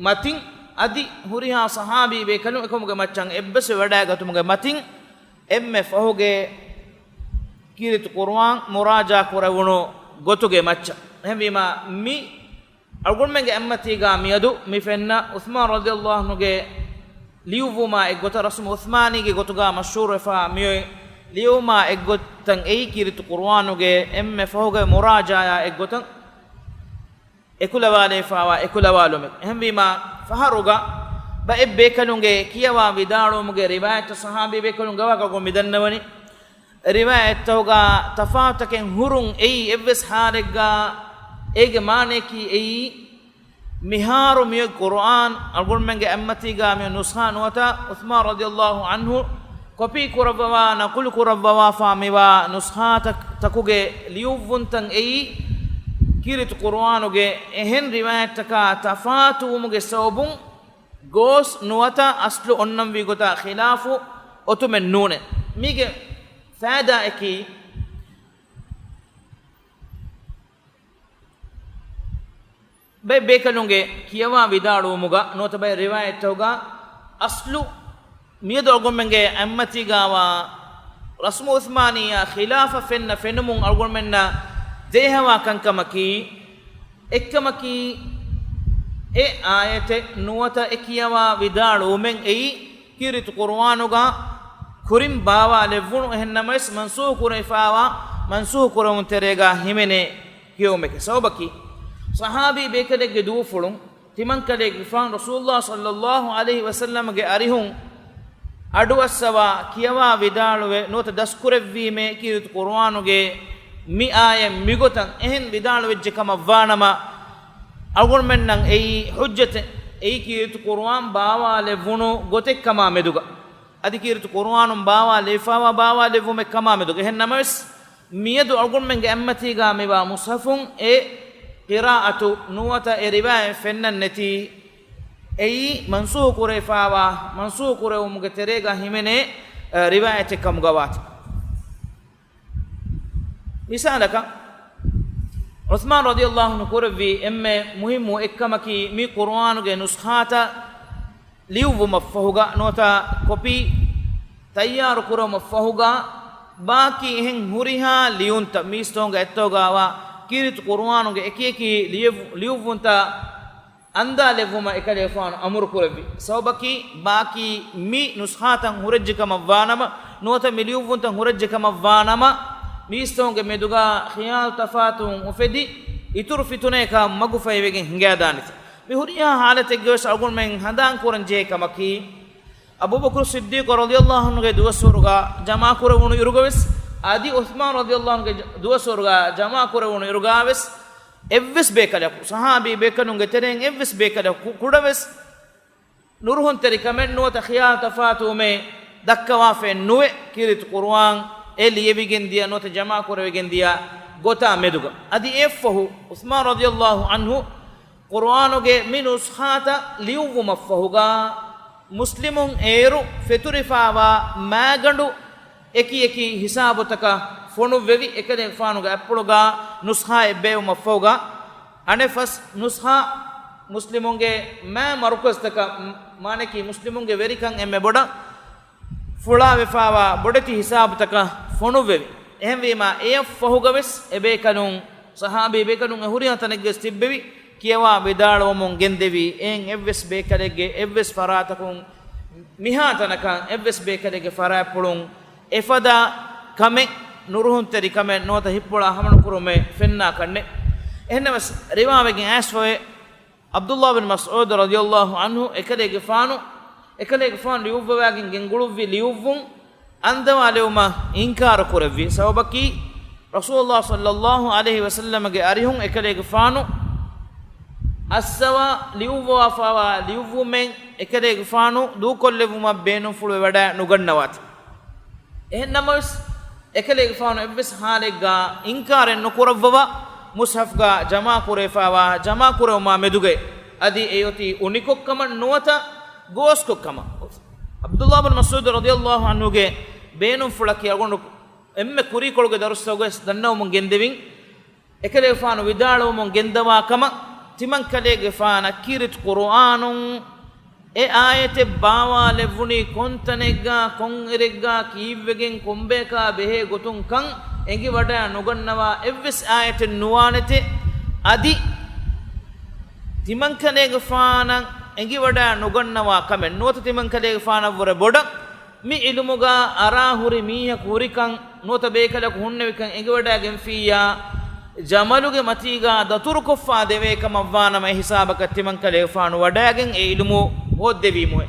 މަތިން، އަދި ހުރިހާ ޞަޙާބީ ބޭކަލުން އެކަމުގެ މައްޗަށް އެއްބަސްވެވަޑައިގަތުމުގެ މަތިން، އެންމެ ފަހުގެ ކީރިތި ޤުރުއާން މުރާޖާ ކުރެވުނު ގޮތުގެ މައްޗަށް. އެހެންވީމާ، މި އަޅުގަނޑުމެންގެ އަތްމަތީގަ މިއަދު މި ފެންނަ ޢުޘްމާން ރަޟިޔަﷲ ޢަންހުގެ ލިޔުއްވުމާ އެއްގޮތަށް، ރަސްމު ޢުޘްމާނީގެ ގޮތުގަ މަޝްހޫރުވެފަ މިއޮތް ލިޔުއްވުމާ އެއްގޮތަށް އެއީ ކީރިތި ޤުރުއާނުގެ އެންމެ ފަހުގެ މުރާޖާއާ އެއްގޮތަށް އެކުލަވާލެވިފައިވާ އެކުލަވާލުމެއް. އެހެންވީމާ، ފަހަރުގަ ބައެއް ބޭކަލުންގެ ކިޔަވާ ވިދާޅުވުމުގެ ރިވާޔަތްތައް، ޞަޙާބީ ބޭކަލުން ގަވާކަށް މި ދަންނަވަނީ، ރިވާޔަތްތަކުގަ ތަފާތުތަކެއް ހުރުން އެއީ، އެއްވެސް ޙާލެއްގަ އޭގެ މާނަޔަކީ އެއީ، މިހާރު މިއޮތް ޤުރުއާން އަޅުގަނޑުމެންގެ އަތްމަތީގަ މިއޮތް ނުސްޚާ ނުވަތަ ޢުޘްމާން ރަޟިޔަﷲ ޢަންހު ކޮޕީ ކުރައްވަވާ، ނަޤުލު ކުރައްވަވާފާ މިވާ ނުސްޚާތަކުގެ ލިޔުއްވުންތައް އެއީ، ކީރިތި ޤުރުއާނުގެ އެހެން ރިވާޔަތްތަކާ ތަފާތުވުމުގެ ސަބަބުން ގޯސް ނުވަތަ އަސްލު އޮންނަންވީ ގޮތާ ޚިލާފު އޮތުމެއް ނޫނޭ. މީގެ ފައިދާއަކީ، ބައެއް ބޭކަލުންގެ ކިޔަވާ ވިދާޅުވުމުގަ ނުވަތަ ބައެއް ރިވާޔަތްތަކުގަ އަސްލު މިއަދު އަޅުގަނޑުމެންގެ އަތްމަތީގަވާ ރަސްމު ޢުޘްމާނީއާ ޚިލާފަށް ފެންނަ ފެނުމުން އަޅުގަނޑުމެންނަށް ދޭހަވާ ކަންކަމަކީ، އެއްކަމަކީ، އެ އާޔަތެއް ނުވަތަ އެ ކިޔަވާ ވިދާޅުވުމެއް އެއީ، ކީރިތި ޤުރުއާނުގަ ކުރިން ބާވާލެއްވުނު، އެހެންނަމަވެސް މަންސޫޚު ކުރެވިފައިވާ، މަންސޫޚު ކުރެވުން ތެރޭގަ ހިމެނޭ ކިޔެވުމެކޭ. ސަބަބަކީ، ޞަޙާބީ ބޭކަލެއްގެ ދުވަފުޅުން ތިމަންކަލޭގެފާނު ރަސޫލުﷲ ޞައްލަﷲ ޢަލައިހި ވަސައްލަމްގެ އަރިހުން އަޑުއައްސަވާ، ކިޔަވާ ވިދާޅުވެ ނުވަތަ ދަސްކުރެއްވީމޭ ކީރިތި ޤުރުއާނުގެ މި އާޔަތް މިގޮތަށް އެހެން ވިދާޅުވެއްޖެ ކަމަށް ވާނަމަ، އަޅުގަނޑުމެންނަށް އެއީ ޙުއްޖަތެއް، އެއީ ކީރިތި ޤުރުއާން ބާވާލެއްވުނު ގޮތެއްކަމާ މެދުގަ. އަދި ކީރިތި ޤުރުއާނުން ބާވާލެވިފާވާ ބާވާލެއްވުމެއް ކަމާ މެދުގަ. އެހެން ނަމަވެސް، މިއަދު އަޅުގަނޑުމެންގެ އަތްމަތީގާ މިވާ މުޞްޙަފުން އެ ޤިރާއަތު ނުވަތަ އެ ރިވާޔަތް ފެންނަން ނެތީ، އެއީ މަންސޫޚު ކުރެވިފާވާ، މަންސޫޚު ކުރެވުމުގެ ތެރޭގާ ހިމެނޭ، އަ، ރިވާޔަތެއް ކަމުގަ ވާތީ. މިސާލަކަށް، ޢުޘްމާން ރަޟިޔަﷲ ޢަންހު ކުރެއްވި އެންމެ މުހިއްމު އެއްކަމަކީ، މި ޤުރުއާނުގެ ނުސްޚާތައް ލިޔުއްވުމަށްފަހުގަ ނުވަތަ ކޮޕީ ތައްޔާރު ކުރުމަށްފަހުގަ، ބާކީ އެހެން ހުރިހާ ލިޔުންތައް، މީސްތޯނގެ އަތްތޯގާވާ ކީރިތި ޤުރުއާނުގެ އެކިއެކި ލިޔެވު-، ލިޔުއްވުންތައް އަންދާލެއްވުމަށް އެކަލޭފާނު އަމުރު ކުރެއްވި. ސަބަބަކީ، ބާކީ މި ނުސްޚާތައް ހުރެއްޖެ ކަމަށްވާނަމަ، ނުވަތަ މި ލިޔުއްވުންތައް ހުރެއްޖެ ކަމަށްވާނަމަ، މީސްތޯނގެ މެދުގާ ޚިޔާލު ތަފާތުވުން އުފެދި، އިތުރު ފިތުނަޔަކާ މަގުފަހިވެގެން ހިނގާދާނެތީ. މި ހުރިހާ ޙާލަތެއްގަވެސް އަޅުގަނޑުމެން ހަނދާން ކުރަން ޖެހޭ ކަމަކީ، އަބޫބަކުރު ޞިއްދީޤު ރަޟިޔަﷲ ޢަންހުގެ ދުވަސްވަރުގާ ޖަމާކުރެވުނު އިރުގަވެސް، އަދި ޢުޘްމާން ރަޟިޔަﷲ ޢަންހުގެ ދުވަސްވަރުގާ ޖަމާކުރެވުނު އިރުގާވެސް، އެއްވެސް ބޭކަލަކު، ޞަޙާބީ ބޭކަލުންގެ ތެރެއިން އެއްވެސް ބޭކަލަކު ކުޑަވެސް ނުރުހުންތެރިކަމެއް ނުވަތަ ޚިޔާލު ތަފާތުވުމެއް ދައްކަވާފައެއް ނުވެ، ކީރިތި ޤުރުއާން އެ ލިޔެވިގެން ދިޔަ ނުވަތަ ޖަމާކުރެވިގެން ދިޔަ ގޮތާ މެދުގަ. އަދި އެއަށްފަހު، ޢުޘްމާން ރަޟިޔަﷲ ޢަންހު ޤުރުއާނުގެ މި ނުސްޚާތައް ލިޔުއްވުމަށްފަހުގާ، މުސްލިމުން އޭރު ފެތުރިފާވާ މާގަނޑު އެކި އެކި ހިސާބުތަކަށް ފޮނުއްވެވި، އެކަލޭގެފާނުގެ އަތްޕުޅުގާ ނުސްޚާއެއް ބޭއްވުމަށްފަހުގާ، އަނެއްފަސް ނުސްޚާ މުސްލިމުންގެ މާ މަރުކަޒުތަކަށް، މާނައަކީ މުސްލިމުންގެ ވެރިކަން އެންމެ ބޮޑަށް ފުޅާވެފާވާ ބޮޑެތި ހިސާބުތަކަށް ފޮނުއްވެވި. އެހެންވީމާ، އެއަށްފަހުގަވެސް އެބޭކަލުން، ޞަޙާބީ ބޭކަލުން އެ ހުރިހާ ތަނެއްގަވެސް ތިއްބެވި، ކިޔަވާ ވިދާޅުވަމުން ގެންދެވީ، އެއިން އެއްވެސް ބޭކަލެއްގެ އެއްވެސް ފަރާތަކުން މިހާ ތަނަކަށް އެއްވެސް ބޭކަލެއްގެ ފަރާތްޕުޅުން އެފަދަ ކަމެއް، ނުރުހުންތެރި ކަމެއް ނުވަތަ ހިތްޕުޅާ ހަމަނުކުރުމެއް ފެންނާކަށްނެއް. އެހެންނަމަވެސް، ރިވާވެގެން އައިސްފަވޭ، ޢަބްދުﷲ ބިން މަސްޢޫދު ރަޟިޔަﷲ ޢަންހު އެކަލޭގެފާނު، އެކަލޭގެފާނު ލިޔުއްވަވާގެން ގެންގުޅުއްވި ލިޔުއްވުން އަންދަވާލެވުމަށް އިންކާރު ކުރެއްވި. ސަބަބަކީ، ރަސޫލުﷲ ޞައްލަﷲ ޢަލައިހި ވަސައްލަމަގެ އަރިހުން އެކަލޭގެފާނު އައްސަވާ ލިޔުއްވަވާފާވާ ލިޔުއްވުމެއް އެކަލޭގެފާނު ދޫކޮށްލެއްވުމަށް ބޭނުންފުޅުވެވަޑައި ނުގަންނަވާތި. އެހެން ނަމަވެސް، އެކަލޭގެފާނު އެއްވެސް ޙާލެއްގާ އިންކާރެއް ނުކުރައްވަވާ، މުޞްޙަފްގާ ޖަމާކުރެވިފާވާ ޖަމާކުރެވުމާ މެދުގައި އަދި އެއޮތީ އުނިކޮށްކަމަށް ނުވަތަ ގޯސްކޮށްކަމަށް. ޢަބްދުﷲ ބިން މަސްޢޫދު ރަޟިޔަﷲ ޢަންހުގެ ބޭނުންފުޅަކީ އަޅުގަނޑު އެންމެ ކުރީކޮޅުގެ ދަރުސްތަކުގަވެސް ދަންނަވަމުން ގެންދެވިން. އެކަލޭގެފާނު ވިދާޅުވަމުން ގެންދަވާ ކަމަށް، ތިމަންކަލޭގެފާނަށް ކީރިތި ޤުރުއާނުން އެ އާޔަތެއް ބާވާލެއްވުނީ ކޮންތަނެއްގާ، ކޮންއިރެއްގާ، ކީއްވެގެން، ކޮންބަޔަކާ ބެހޭ ގޮތުން ކަން އެނގިވަޑައި ނުގަންނަވާ އެއްވެސް އާޔަތެއް ނުވާނެތެ. އަދި ތިމަންކަލޭގެފާނަށް އެނގިވަޑައި ނުގަންނަވާ ކަމެއް ނުވަތަ ތިމަންކަލޭގެފާނަށްވުރެ ބޮޑަށް މި ޢިލްމުގާ އަރާ ހުރި މީހަކު ހުރިކަން ނުވަތަ ބޭކަލަކު ހުންނެވިކަން އެނގިވަޑައިގެންފިއްޔާ، ޖަމަލުގެ މަތީގާ ދަތުރުކޮށްފާ ދެވޭ ކަމަށްވާނަމަ، އެ ހިސާބަކަށް ތިމަންކަލޭގެފާނު ވަޑައިގެން އެ ޢިލްމު ހޯއްދެވީމުއެ.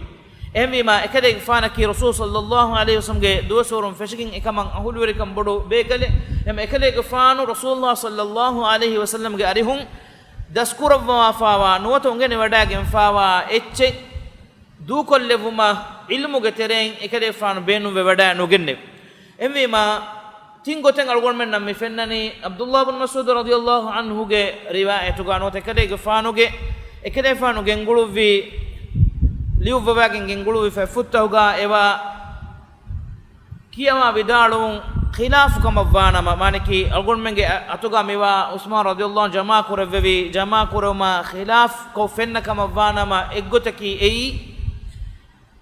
އެހެންވީމާ، އެކަލޭގެފާނަކީ ރަސޫލު ޞައްލަﷲ ޢަލައިހި ވަސައްލަމްގެ ދުވަސްވަރުން ފެށިގެން އެކަމަށް އަހުލުވެރިކަން ބޮޑު ބޭކަލެއް. އެހެން އެކަލޭގެފާނު ރަސޫލުﷲ ޞައްލަﷲ ޢަލައިހި ވަސައްލަމްގެ އަރިހުން ދަސްކުރައްވަވާފާވާ ނުވަތަ އުނގެނިވަޑައިގެންފާވާ އެއްޗެއް ދޫކޮށްލެއްވުމަށް ޢިލްމުގެ ތެރެއިން އެކަލޭގެފާނު ބޭނުންވެވަޑައި ނުގެންނެވި. އެހެންވީމާ، ތިން ގޮތެއް އަޅުގަނޑުމެންނަށް މި ފެންނަނީ، ޢަބްދުﷲ ބިން މަސްޢޫދު ރަޟިޔަﷲ ޢަންހުގެ ރިވާޔަތުގާ ނުވަތަ އެކަލޭގެފާނުގެ، އެކަލޭގެފާނު ގެންގުޅުއްވި، ލިޔުއްވަވާގެން ގެންގުޅުއްވި ފަތްފުށްތަކުގާ އެވާ ކިޔަވާ ވިދާޅުވުން ޚިލާފު ކަމަށްވާނަމަ، މާނައަކީ އަޅުގަނޑުމެންގެ އަ-، އަތުގާ މިވާ ޢުސްމާން ރަޟިޔަﷲ ޢަންހު ޖަމާކުރެއްވެވި، ޖަމާކުރެވުމާ ޚިލާފުކޮށް ފެންނަ ކަމަށްވާނަމަ، އެއްގޮތަކީ އެއީ،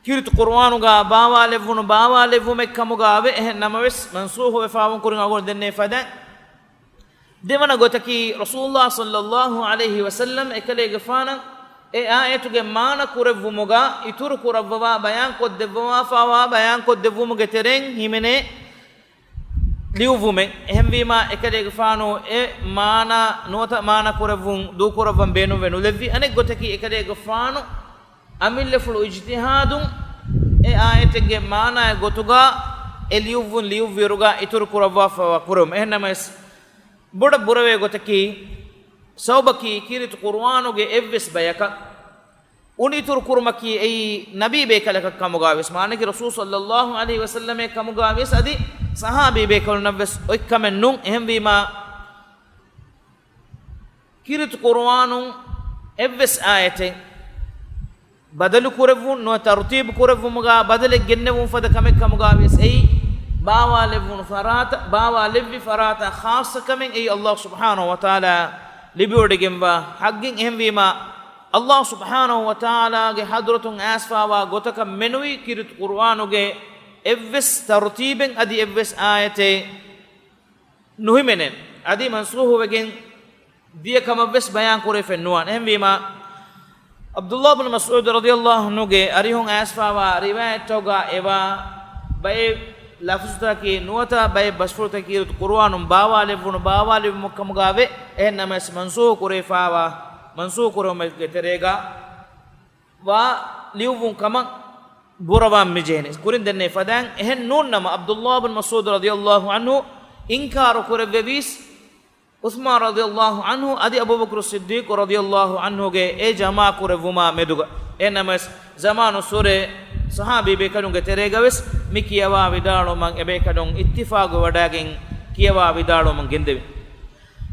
ކީރިތި ޤުރުއާނުގާ ބާވާލެއްވުނު ބާވާލެއްވުމެއް ކަމުގާ އެވެ. އެހެން ނަމަވެސް، މަންސޫޚުވެފާވުން ކުރިން އަޅުގަނޑު ދެންނެވި ފަދައިން، ދެވަނަ ގޮތަކީ، ރަސޫލުﷲ ޞައްލަﷲ ޢަލައިހި ވަސައްލަމް އެކަލޭގެފާނަށް އެ އާޔަތުގެ މާނަ ކުރެއްވުމުގާ އިތުރު ކުރައްވަވާ، ބަޔާން ކޮށްދެއްވަވާފާވާ، ބަޔާން ކޮށްދެއްވުމުގެ ތެރެއިން ހިމެނޭ ލިޔުއްވުމެއް. އެހެންވީމާ، އެކަލޭގެފާނު އެ މާނަ ނުވަތަ މާނަ ކުރެއްވުން ދޫކުރައްވަން ބޭނުންވެ ނުލެއްވި. އަނެއް ގޮތަކީ، އެކަލޭގެފާނު އަމިއްލަފުޅު އިޖްތިހާދުން އެ އާޔަތެއްގެ މާނާއެއް ގޮތުގާ އެ ލިޔުއްވުން ލިޔުއްވިއިރުގާ އިތުރު ކުރައްވާފަވާ ކުރުމެއް. އެހެންނަމަވެސް، ބޮޑަށް ބުރަވޭ ގޮތަކީ، ސަބަބަކީ ކީރިތި ޤުރުއާނުގެ އެއްވެސް ބަޔަކަށް އުނިތުރު ކުރުމަކީ އެއީ ނަބީ ބޭކަލަކަށް ކަމުގާވެސް، މާނައަކީ ރަސޫލު ޞައްލައްލާހު ޢަލައިހި ވަސައްލަމެއް ކަމުގާވިޔަސް އަދި ޞަޙާބީ ބޭކަލުންނަށްވެސް އޮތްކަމެއް ނޫން. އެހެންވީމާ، ކީރިތި ޤުރުއާނުން އެއްވެސް އާޔަތެއް ބަދަލު ކުރެއްވުން ނުވަތަ ތަރުތީބު ކުރެއްވުމުގާ ބަދަލެއް ގެންނެވުން ފަދަ ކަމެއް ކަމުގާވިޔަސް އެއީ ބާވާލެއްވުނު ފަރާތަށް، ބާވާލެއްވި ފަރާތަށް ޚާއްޞަ ކަމެއް އެއީ ﷲ ސުބްޙާނަހު ވަތަޢާލާ ލިބިވޮޑިގެންވާ ޙައްޤެއް. އެހެންވީމާ، ﷲ ސުބްޙާނަހު ވަތަޢާލާގެ ޙަޟްރަތުން އައިސްފާވާ ގޮތަކަށް މެނުވީ ކީރިތި ޤުރުއާނުގެ އެއްވެސް ތަރުތީބެއް އަދި އެއްވެސް އާޔަތެއް ނުހިމެނެން އަދި މަންސޫޚުވެގެން ދިޔަ ކަމަށްވެސް ބަޔާން ކުރެވިފައެއް ނުވާނެ. އެހެންވީމާ، ޢަބްދުﷲ ބިން މަސްޢޫދު ރަޟިޔަﷲ ޢަންހުގެ އަރިހުން އައިސްފާވާ ރިވާޔަތްތަކުގާ އެވާ ބައެއް ލަފުޒުތަކަކީ ނުވަތަ ބައެއް ބަސްފުޅުތަކީ ކީރިތި ޤުރުއާނުން ބާވާލެއްވުނު ބާވާލެއްވުމަށް ކަމުގާވޭ. އެހެން ނަމަވެސް މަންސޫޚު ކުރެވިފާވާ މަންސޫޚު ކުރެވުމެއްގެ ތެރޭގާ ވާ ލިޔުއްވުން ކަމަށް ބުރަވާން މިޖެހެނީ. ކުރިން ދެންނެވި ފަދައިން އެހެން ނޫން ނަމަ، ޢަބްދުﷲ ބިން މަސްޢޫދު ރަޟިޔަﷲ ޢަންހު އިންކާރު ކުރެއްވެވީސް، ޢުޘްމާން ރަޟިޔަﷲ ޢަންހު އަދި އަބޫބަކުރު ޞިއްދީޤު ރަޟިޔަﷲ ޢަންހުގެ އެ ޖަމާ ކުރެއްވުމާ މެދުގަ. އެހެން ނަމަވެސް، ޒަމާނުއްސުރެ ޞަޙާބީ ބޭކަލުންގެ ތެރޭގަވެސް މި ކިޔަވާ ވިދާޅުވުމަށް އެބޭކަލުން އިއްތިފާގު ވަޑައިގެން ކިޔަވާ ވިދާޅުވުމަށް ގެންދެވި.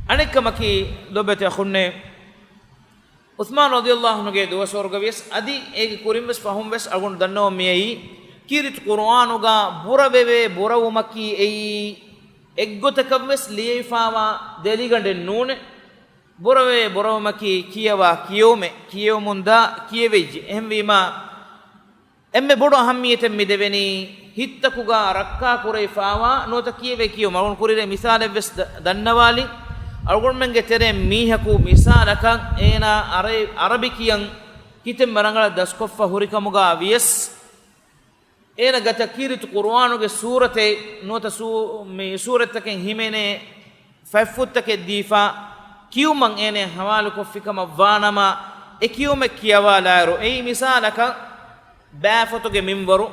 އަނެއްކަމަކީ، ލޮބުވެތި އަޚުންނޭ، ޢުޘްމާން ރަޟިޔަﷲ ޢަންހުގެ ދުވަސްވަރުގަވިޔަސް އަދި އޭގެ ކުރިންވެސް ފަހުންވެސް އަޅުގަނޑު ދަންނަވަން މިއައީ، ކީރިތި ޤުރުއާނުގާ ބުރަވެވޭ ބުރަވުމަކީ އެއީ، އެއްގޮތަކަށްވެސް ލިޔެފާވާ ދެލިގަނޑެއް ނޫނޭ. ބުރަވެވޭ ބުރަވުމަކީ ކިޔަވާ ކިޔެވުމޭ، ކިޔެވުމުންދާ ކިޔެވިއްޖެ. އެހެންވީމާ، އެންމެ ބޮޑު އަހައްމިއްޔަތެއް މި ދެވެނީ، ހިތްތަކުގާ ރައްކާ ކުރެވިފާވާ ނުވަތަ ކިޔެވޭ ކިޔެވުމަށް. އަޅުގަނޑު ކުރިއަރޭ މިސާލެއްވެސް ދަ-، ދަންނަވާލިން. އަޅުގަނޑުމެންގެ ތެރޭ މީހަކު މިސާލަކަށް އޭނާ އަރަ-، އަރަބި ކިޔަން ކިތަންމެ ރަނގަޅަށް ދަސްކޮށްފަ ހުރިކަމުގާ ވިޔަސް، އޭނަ ގަތަ ކީރިތި ޤުރުއާނުގެ ސޫރަތެއް ނުވަތަ ސޫ-، މި ސޫރަތްތަކެއް ހިމެނޭ ފަތްފުށްތަކެއް ދީފާ ކިޔުމަށް އޭނަ ހަވާލުކޮށްފިކަމަށް ވާނަމަ، އެ ކިޔުމެއް ކިޔަވާލާއިރު، އެއީ މިސާލަކަށް ބާފޮތުގެ މިންވަރު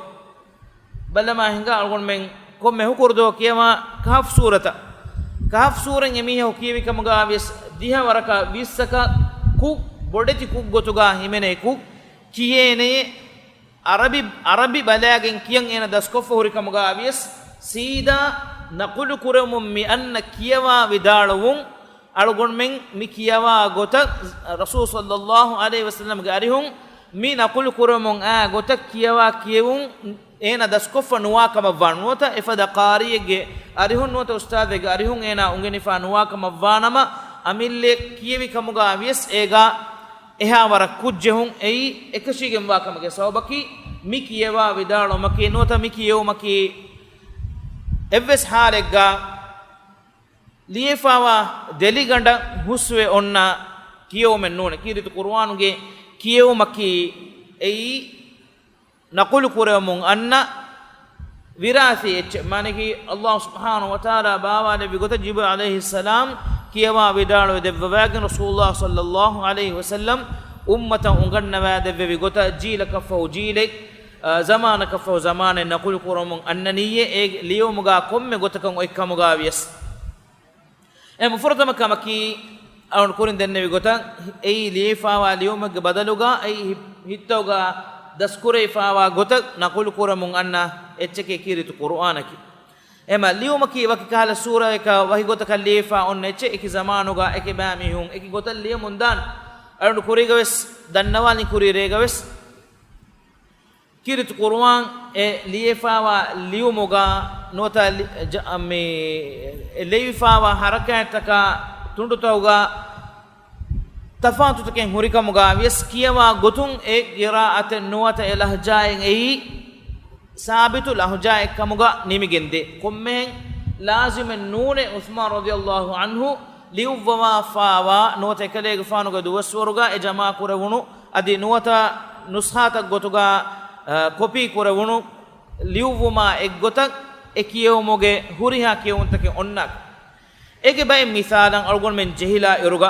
ބަލަމާ ހިނގާ އަޅުގަނޑުމެން ކޮންމެ ހުކުރު ދުވަހު ކިޔަވާ ކަހަފް ސޫރަތަށް. ކަހަފް ސޫރަތް އެމީހަކު ކިޔެވި ކަމުގާ ވިޔަސް ދިހަ ވަރަކަށް ވިއްސަކަށް ކުށް ބޮޑެތި ކުށް ގޮތުގާ ހިމެނޭ ކުށް ކިޔޭނެޔޭ. އަރަބި، އަރަބި ބަލައިގެން ކިޔަން އޭނަ ދަސްކޮށްފަ ހުރި ކަމުގާ ވިޔަސް، ސީދާ ނަޤުލު ކުރެވުމުން މި އަންނަ ކިޔަވާ ވިދާޅުވުން، އަޅުގަނޑުމެން މި ކިޔަވާ ގޮތަށް ރަސޫލު ޞައްލައްލާހު ޢަލައިހި ވަސައްލަމްގެ އަރިހުން މި ނަޤުލު ކުރެވުމުން އާ ގޮތަށް ކިޔަވާ ކިޔެވުން އޭނަ ދަސްކޮށްފަ ނުވާ ކަމަށް ވާނަމަ، ނުވަތަ އެފަދަ ޤާރީއެއްގެ އަރިހުން ނުވަތަ އުސްތާޛެއްގެ އަރިހުން އޭނާ އުނގެނިފާ ނުވާ ކަމަށް ވާނަމަ، އަމިއްލައަށް ކިޔެވި ކަމުގާ ވިޔަސް އޭގާ އެހާ ވަރަށް ކުށް ޖެހުން. އެއީ އެކަށީގެންވާ ކަމެއްގެ ސަބަބަކީ، މި ކިޔަވާ ވިދާޅުވުމަކީ ނުވަތަ މި ކިޔެވުމަކީ އެއްވެސް ޙާލެއްގާ ލިޔެފާވާ ދެލިގަނޑަށް ހުސްވެ އޮންނަ ކިޔެވުމެއް ނޫނެ. ކީރިތި ޤުރުއާނުގެ ކިޔެވުމަކީ އެއީ ނަޤުލު ކުރެވެމުން އަންނަ ވިރާސީ އެއްޗެއް. މާނައަކީ، ﷲ ސުބްޙާނަހު ވަތަޢާލާ ބާވާލެއްވި ގޮތަށް ޖިބްރީލް ޢަލައިހިއްސަލާމް ކިޔަވާ ވިދާޅުވެ ދެއްވަވާގެން ރަސޫލުﷲ ޞައްލައްލާހު ޢަލައިހި ވަސައްލަމް އުއްމަތަށް އުނގަންނަވާ ދެއްވެވި ގޮތަށް ޖީލަކަށްފަހު ޖީލެއް، އާ، ޒަމާނަކަށްފަހު ޒަމާނެއް ނަޤުލު ކުރަމުން އަންނަނީއޭ، އެ ލިޔެވުމުގާ ކޮންމެ ގޮތަކަށް އޮތް ކަމުގާ ވިޔަސް. އެ މުފުރަދު ކަމަކީ، އަޅުގަނޑު ކުރިން ދެންނެވި ގޮތަށް، އެއީ ލިޔެފާވާ ލިޔުމެއްގެ ބަދަލުގާ، އެއީ ހި-، ހިތްތަކުގާ ދަސްކުރެވިފާވާ ގޮތަށް ނަޤުލު ކުރަމުން އަންނަ އެއްޗެކޭ ކީރިތި ޤުރުއާނަކީ. އެމަ ލިޔުމަކީ ވަކި ކަހަލަ ސޫރައަކާ ވަކި ގޮތަކަށް ލިޔެފާ އޮންނަ އެއްޗެއް، އެކި ޒަމާނުގާ އެކި ބައިމީހުން އެކި ގޮތަށް ލިޔަމުން ދާން. އަޅުގަނޑު ކުރީގަވެސް ދަންނަވާލިން ކުރީ ރޭގަވެސް. ކީރިތި ޤުރުއާން އެ ލިޔެފާވާ ލިޔުމުގާ ނުވަތަ ލި-، ޖަ-، މި-، އެ ލެވިފާވާ ޙަރަކާތްތަކާ ތުނޑުތަކުގާ ތަފާތުތަކެއް ހުރިކަމުގާ ވިޔަސް ކިޔަވާ ގޮތުން އެ ޤިރާއަތެއް ނުވަތަ އެ ލަހްޖާއެއް އެއީ ސާބިތު ލަހްޖާއެއް ކަމުގަ ނިމިގެންދޭ. ކޮންމެހެން ލާޒިމެއް ނޫނޭ ޢުޘްމާން ރަޟިޔަﷲ ޢަންހު ލިޔުއްވަވާފާވާ ނުވަތަ އެކަލޭގެފާނުގެ ދުވަސްވަރުގަ އެ ޖަމާކުރެވުނު އަދި ނުވަތަ ނުސްޚާތައް ގޮތުގަ، އަ، ކޮޕީ ކުރެވުނު ލިޔުއްވުމާ އެއްގޮތަށް އެ ކިޔެވުމުގެ ހުރިހާ ކިޔެވުންތަކެއް އޮންނާކަށް. އޭގެ ބައެއް މިސާލަށް އަޅުގަނޑުމެން ޖެހިލާ އިރުގަ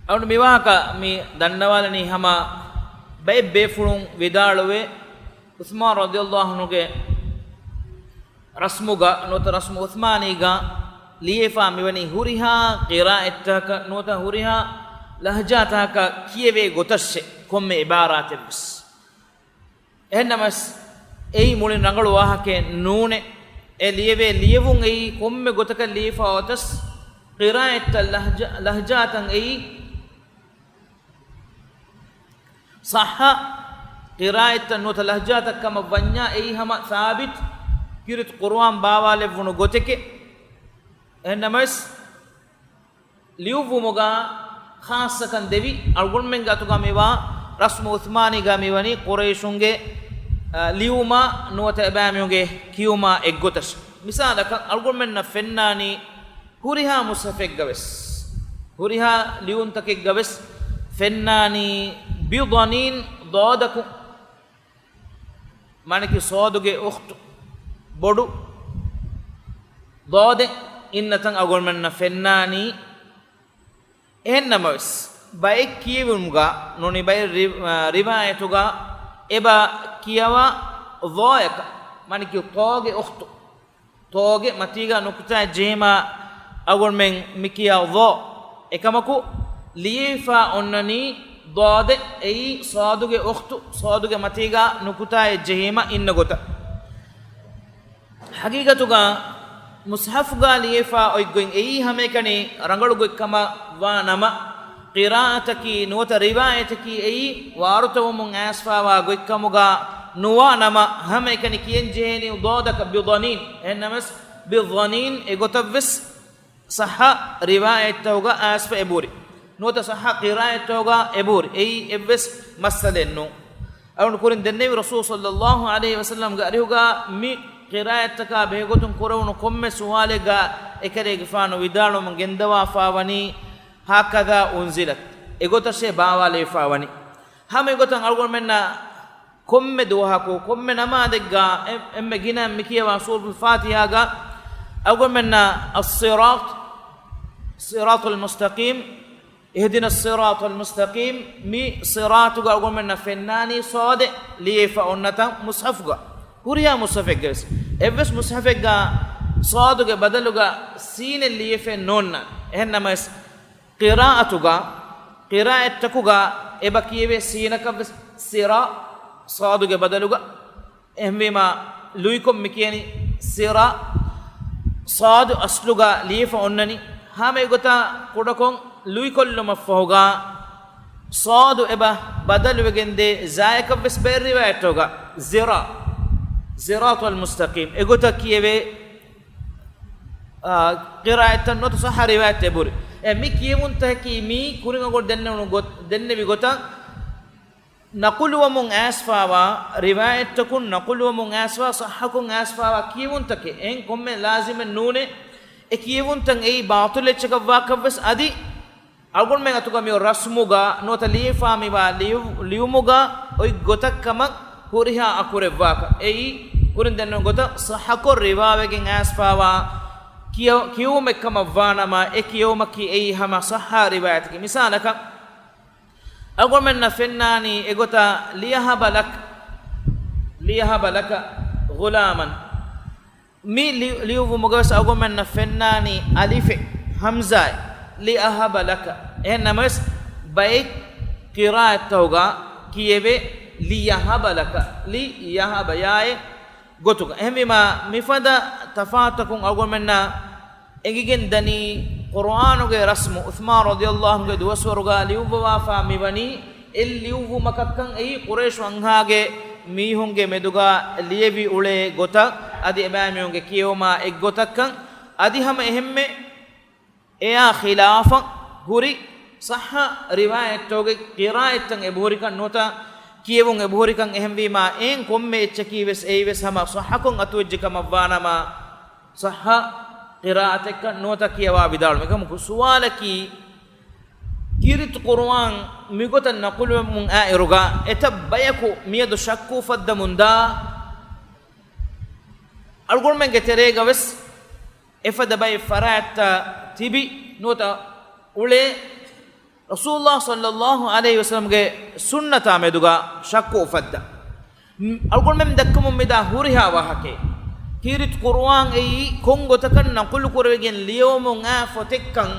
އަޅުގަނޑު މިވާހަކަ މި ދަންނަވާލަނީ ހަމަ ބައެއް ބޭފުޅުން ވިދާޅުވޭ، ޢުޘްމާން ރަޟިޔަﷲ ޢަންހުގެ ރަސްމުގަ ނުވަތަ ރަސްމު ޢުޘްމާނީގަ ލިޔެފާ މިވަނީ ހުރިހާ ޤިރާއަތްތަކަކަށް ނުވަތަ ހުރިހާ ލަހްޖާތަކަށް ކިޔެވޭ ގޮތަށެއް ކޮންމެ އިބާރާތެއްވެސް. އެހެންނަމަވެސް، އެއީ މުޅިން ރަނގަޅު ވާހަކައެއް ނޫނޭ. އެ ލިޔެވޭ ލިޔެވުން އެއީ ކޮންމެ ގޮތަކަށް ލިޔެފަ އޮތަސް، ޤިރާއަތްތައް ލަހްޖާ-، ލަހްޖާތައް އެއީ ޞައްޙަ ޤިރާއަތްތައް ނުވަތަ ލަހްޖާތައް ކަމަށް ވަންޏާ، އެއީ ހަމަ ސާބިތު ކީރިތި ޤުރުއާން ބާވާލެއްވުނު ގޮތެކޭ. އެހެންނަމަވެސް، ލިޔުއްވުމުގަ ޚާއްޞަކަން ދެވި، އަޅުގަނޑުމެންގެ އަތުގަ މިވާ ރަސްމު ޢުޘްމާނީގަ މިވަނީ ޤުރައިޝުންގެ، އަ، ލިޔުމާ ނުވަތަ އެބައިމީހުންގެ ކިޔުމާ އެއްގޮތަށް. މިސާލަކަށް، އަޅުގަނޑުމެންނަށް ފެންނާނީ ހުރިހާ މުޞްޙަފެއްގަވެސް، ހުރިހާ ލިޔުންތަކެއްގަވެސް ފެންނާނީ ބިޟަނީން ޟާދަކުން. މާނައަކީ ޞާދުގެ އުޚްތު ބޮޑު ޟާދެއް އިންނަތަން އަޅުގަނޑުމެންނަށް ފެންނާނީ. އެހެންނަމަވެސް، ބައެއް ކިޔެވުމުގަ ނޫނީ ބައެއް ރި-، އާ، ރިވާޔަތުގަ އެބަ ކިޔަވާ ޟާއަކަށް، މާނައަކީ ޠާގެ އުޚްތު، ޠާގެ މަތީގަ ނުކުތާއެއް ޖެހީމާ އަޅުގަނޑުމެން މި ކިޔާ ޟާ. އެކަމަކު، ލިޔެފަ އޮންނަނީ ޟާދެއް، އެއީ ޞާދުގެ އުޚްތު، ޞާދުގެ މަތީގަ ނުކުތާއެއް ޖެހީމަ އިންނަ ގޮތަށް. ޙަޤީޤަތުގަ މުޞްޙަފުގަ ލިޔެފަ އޮތްގޮތް އެއީ ހަމައެކަނި ރަނގަޅު ގޮތްކަމަށް ވާ ނަމަ، ޤިރާއަތަކީ ނުވަތަ ރިވާޔަތަކީ އެއީ ވާރުތަވަމުން އައިސްފަވާ ގޮތްކަމުގަ ނުވާ ނަމަ، ހަމައެކަނި ކިޔަން ޖެހޭނީ ޟާދަކަށް ބިޟަނީން. އެހެންނަމަވެސް، ބިޟަނީން އެގޮތަށްވެސް ޞައްޙަ ރިވާޔަތްތަކުގަ އައިސްފަ އެބަހުރި. ނުވަތަ ޞައްޙަ ޤިރާއަތްތަކުގަ އެބަހުރި. އެއީ އެއްވެސް މައްސަލައެއް ނޫން. އަޅުގަނޑު ކުރިން ދެންނެވި، ރަސޫލު ޞައްލައްލާހު ޢަލައިހި ވަސައްލަމްގެ އަރިހުގަ މި ޤިރާއަތްތަކާ ބެހޭގޮތުން ކުރެވުނު ކޮންމެ ސުވާލެއްގަ އެކަލޭގެފާނު ވިދާޅުވަމުން ގެންދަވާފަ ވަނީ، هكذا أنزلت، އެގޮތަށޭ ބާވާލެވިފަ ވަނީ. ހަމަ އެގޮތަށް އަޅުގަނޑުމެންނަށް ކޮންމެ ދުވަހަކު، ކޮންމެ ނަމާދެއްގަ އެ-، އެންމެ ގިނަ މި ކިޔަވާ ސޫރަތުލް ފާތިޙާގަ އަޅުގަނޑުމެންނަށް الصراط، الصراط المستقيم، اهدنا الصراط المستقيم، މި ޞިރާޠުގަ އަޅުގަނޑުމެންނަށް ފެންނާނީ ޞާދެއް ލިޔެފަ އޮންނަތަން މުޞްޙަފުގަ. ހުރިހާ މުޞްޙަފެއްގަވެސް، އެއްވެސް މުޞްޙަފެއްގަ ޞާދުގެ ބަދަލުގަ ސީނެއް ލިޔެފައެއް ނޯންނާނެ. އެހެންނަމަވެސް، ޤިރާއަތުގަ، ޤިރާއަތްތަކުގަ އެބަ ކިޔެވޭ ސީނަކަށްވެސް ޞިރާ، ޞާދުގެ ބަދަލުގަ. އެހެންވީމަ، ލުއިކޮށް މި ކިޔަނީ ޞިރާ، ޞާދު އަޞްލުގަ ލިޔެފަ އޮންނަނީ. ހަމަ އެގޮތަށް ކުޑަކޮށް ލުއިކޮށްލުމަށްފަހުގަ، ޞާދު އެބަ ބަދަލުވެގެންދޭ ޒާޔަކަށްވެސް ބައެއް ރިވާޔަތްތަކުގަ ޒިރާ، الصراط المستقيم އެގޮތަށް ކިޔެވޭ، އާ، ޤިރާއަތްތައް ނުވަތަ ޞައްޙަ ރިވާޔަތްތައް އެބަހުރި. އެ މި ކިޔެވުންތަކަކީ މީ ކުރިން އަޅުގަނޑު ދެންނެވުނު ގޮ-، ދެންނެވި ގޮތަށް، ނަޤުލުވަމުން އައިސްފަވާ، ރިވާޔަތްތަކުން ނަޤުލުވަމުން އައިސްފަވާ، ޞައްޙަކޮށް އައިސްފަވާ ކިޔެވުންތަކެއް. އެހެން ކޮންމެ ލާޒިމެއް ނޫނޭ. އެ ކިޔެވުންތައް އެއީ ބާޠިލް އެއްޗަކަށް ވާކަށްވެސް އަދި އަޅުގަނޑުމެން އަތުގަ މި ރަސްމުގަ ނުވަތަ ލިޔެފަ މިވާ ލިޔު-، ލިޔުމުގަ އޮތް ގޮތަށް ކަމަށް ހުރިހާ އަކުރެއް ވާކަށް. އެއީ ކުރިން ދެންނެވުނު ގޮތަށް ޞައްޙަކޮށް ރިވާވެގެން އައިސްފަވާ ކިޔަ-، ކިޔެވުމެއް ކަމަށް ވާނަމަ، އެ ކިޔެވުމަކީ އެއީ ހަމަ ޞައްޙަ ރިވާޔަތަކީ. މިސާލަކަށް، އަޅުގަނޑުމެންނަށް ފެންނާނީ އެގޮތަށް، لأهب لك، لأهب لك غلاما. މި ލި-، ލިޔުއްވުމުގަވެސް އަޅުގަނޑުމެންނަށް ފެންނާނީ އަލިފެއް، ހަމްޒާއެއް، لأهب لك. އެހެން ނަމަވެސް، ބައެއް ޤިރާއަތްތަކުގަ ކިޔެވޭ، ليهب لك، ليهب، ޔާއެއް ގޮތުގަ. އެހެންވީމަ، މިފަދަ ތަފާތަކުން އަޅުގަނޑުމެންނަށް އެނގިގެން ދަނީ، ޤުރުއާނުގެ ރަސްމު، ޢުޘްމާން ރަޟިޔަﷲ ޢަންހުގެ ދުވަސްވަރުގަ ލިޔުއްވަވާފަ މިވަނީ، އެއް ލިޔުއްވުމަކަށްކަން. އެއީ ޤުރައިޝު އަންހާގެ މީހުންގެ މެދުގަ ލިޔެވި އުޅޭ ގޮތަށް، އަދި އެބައިމީހުންގެ ކިޔެވުމާ އެއްގޮތަށްކަން. އަދި ހަމަ އެހެންމެ އެއާ ޚިލާފަށް ހުރި ޞައްޙަ ރިވާޔަތްތަކުގެ ޤިރާއަތްތައް އެބަހުރިކަން ނުވަތަ ކިޔެވުން އެބަހުރިކަން. އެހެންވީމާ، އެހެން ކޮންމެ އެއްޗަކީވެސް އެއީވެސް ހަމަ ޞައްޙަކޮށް އަތުވެއްޖެ ކަމަށް ވާނަމަ، ޞައްޙަ ޤިރާއަތެއްކަން ނުވަތަ ކިޔަވާ ވިދާޅުވުމެއް. އެކަމަކު ސުވާލަކީ، ކީރިތި ޤުރުއާން މިގޮތަށް ނަޤުލުވެމުން އާއިރުގަ، އެތައް ބަޔަކު މިއަދު ޝައްކު އުފައްދަމުންދާ، އަޅުގަނޑުމެންގެ ތެރޭގަވެސް އެފަދަ ބައެއް ފަރާތްތައް ތިބި ނުވަތަ އުޅޭ، ރަސޫލުﷲ ޞައްލަﷲ ޢަލައިހި ވަސައްލަމްގެ ސުންނަތާ މެދުގަ ޝައްކު އުފައްދާ. އަޅުގަނޑުމެން ދައްކަމުން މިދާ ހުރިހާ ވާހަކައެއް، ކީރިތި ޤުރުއާން އެއީ ކޮން ގޮތަކަށް ނަޤުލު ކުރެވިގެން ލިޔެވުމުން އާ ފޮތެއްކަން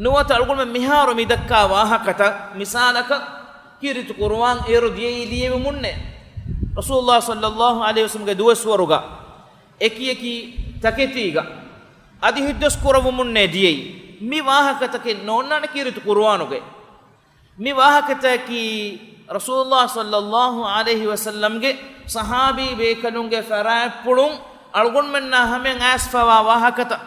ނުވަތަ އަޅުގަނޑުމެން މިހާރު މި ދައްކާ ވާހަކަތައް މިސާލަކަށް ކީރިތި ޤުރުއާން އޭރު ދިޔައީ ލިޔެވުމުންނޭ. ރަސޫލުﷲ ޞައްލަﷲ ޢަލައިހި ވަސައްލަމްގެ ދުވަސްވަރުގަ އެކި އެކި ތަކެތީގަ އަދި ހިތްދަސް ކުރައްވުމުންނޭ ދިޔައީ. މި ވާހަކަތަކެއް ނޯންނާނެ ކީރިތި ޤުރުއާނުގައި. މި ވާހަކަތަކީ ރަސޫލުﷲ ޞައްލަﷲ ޢަލައިހި ވަސައްލަމްގެ ޞަޙާބީ ބޭކަލުންގެ ފަރާތްޕުޅުން އަޅުގަނޑުމެންނާ ހަމަޔަށް އައިސްފަވާ ވާހަކަތައް.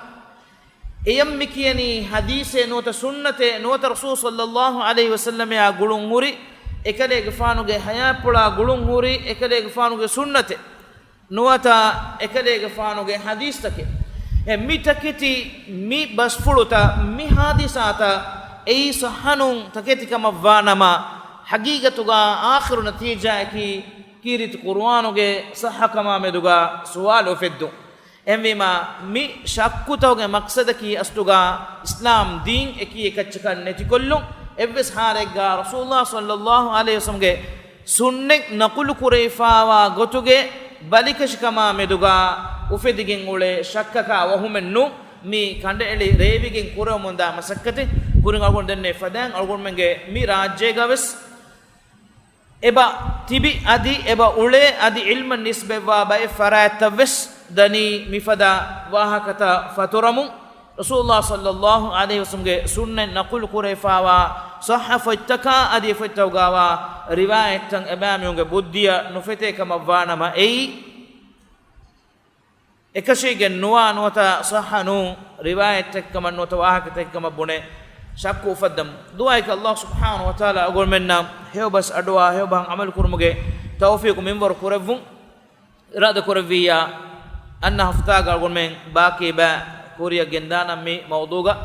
އެޔަށް މި ކިޔަނީ ޙަދީޘޭ ނުވަތަ ސުންނަތޭ ނުވަތަ ރަސޫލު ޞައްލަﷲ ޢަލައިހި ވަސައްލަމައާ ގުޅުން ހުރި، އެކަލޭގެފާނުގެ ޙަޔާތްޕުޅާ ގުޅުން ހުރި، އެކަލޭގެފާނުގެ ސުންނަތެއް ނުވަތަ އެކަލޭގެފާނުގެ ޙަދީޘްތަކެއް. އެ މި ތަކެތި، މި ބަސްފުޅުތައް، މި ޙާދިސާތައް އެއީ ޞައްޙަނޫން ތަކެތިކަމަށްވާނަމަ، ޙަޤީޤަތުގަ އާޚިރު ނަތީޖާއަކީ ކީރިތި ޤުރުއާނުގެ ޞައްޙަކަމާ މެދުގަ ސުވާލު އުފެއްދުން. އެހެންވީމަ، މި ޝައްކުތަކުގެ މަޤްޞަދަކީ އަސްލުގަ އިސްލާމް ދީން އެކި އެކައްޗަކަށް ނެތިކޮށްލުން. އެއްވެސް ޙާލެއްގަ ރަސޫލުﷲ ޞައްލަﷲ ޢަލައިހި ވަސައްލަމްގެ ސުންނަތް ނަޤުލު ކުރެވިފާވާ ގޮތުގެ ބަލިކަށިކަމާ މެދުގަ އުފެދިގެން އުޅޭ ޝައްކަކާ ވަހުމެއް ނޫން. މި ކަނޑައެޅި ރޭވިގެން ކުރެވެމުންދާ މަސައްކަތެއް. ކުރިން އަޅުގަނޑު ދެންނެވި ފަދައިން އަޅުގަނޑުމެންގެ މި ރާއްޖޭގަ ވެސް އެބަ ތިބި އަދި އެބަ އުޅޭ އަދި ޢިލްމަށް ނިސްބަތްވާ ބައެއް ފަރާތްތައް ވެސް ދަނީ މިފަދަ ވާހަކަތައް ފަތުރަމުން. ރަސޫލުﷲ ޞައްލަﷲ ޢަލައިހި ވަސައްލަމްގެ ސުންނަތް ނަޤުލު ކުރެވިފާވާ ޞައްޙަ ފޮތްތަކާ އަދި އެ ފޮތްތަކުގަވާ ރިވާޔަތްތައް އެބައިމީހުންގެ ބުއްދިއަށް ނުފެތޭ ކަމަށްވާނަމަ، އެއީ އެކަށީގެން ނުވާ ނުވަތަ ޞައްޙަ ނޫން ރިވާޔަތްތަކެއް ކަމަށް ނުވަތަ ވާހަކަތަކެއް ކަމަށް ބުނެ ޝައްކު އުފައްދަމުން. ދުޢާއަކީ ﷲ ސުބްޙާނަހޫ ވަތަޢާލާ އަޅުގަނޑުމެންނަށް ހެޔޮބަސް އަޑުއަހާ ހެޔޮބަހަށް ޢަމަލު ކުރުމުގެ ތައުފީޤު މިންވަރު ކުރެއްވުން. އިރާދަ ކުރެއްވިއްޔާ، އަންނަ ހަފްތާގަ އަޅުގަނޑުމެން ބާކީ ބައި ކުރިއަށް ގެންދާނަން މި މައުޟޫޢަށް.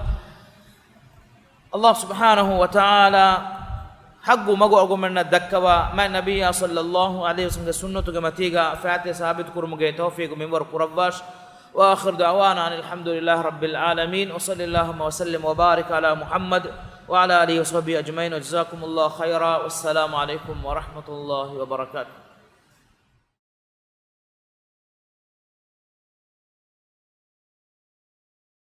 ﷲ ސުބްޙާނަހޫ ވަތަޢާލާ ޙައްޤު މަގު އަޅުގަނޑުމެންނަށް ދައްކަވާ، މާތް ނަބިއްޔާ ޞައްލަﷲ ޢަލައިހި ވަސައްލަމްގެ ސުންނަތުގެ މަތީގަ ފާއިތުވެ ސާބިތު ކުރުމުގެ ތައުފީޤު މިންވަރު ކުރައްވާށި. وآخر دعوانا أن الحمد لله رب العالمين، وصل اللهم وسلم وبارك على محمد وعلى آله وصحبه أجمعين، وجزاكم الله خيرا، والسلام عليكم ورحمة الله وبركاته.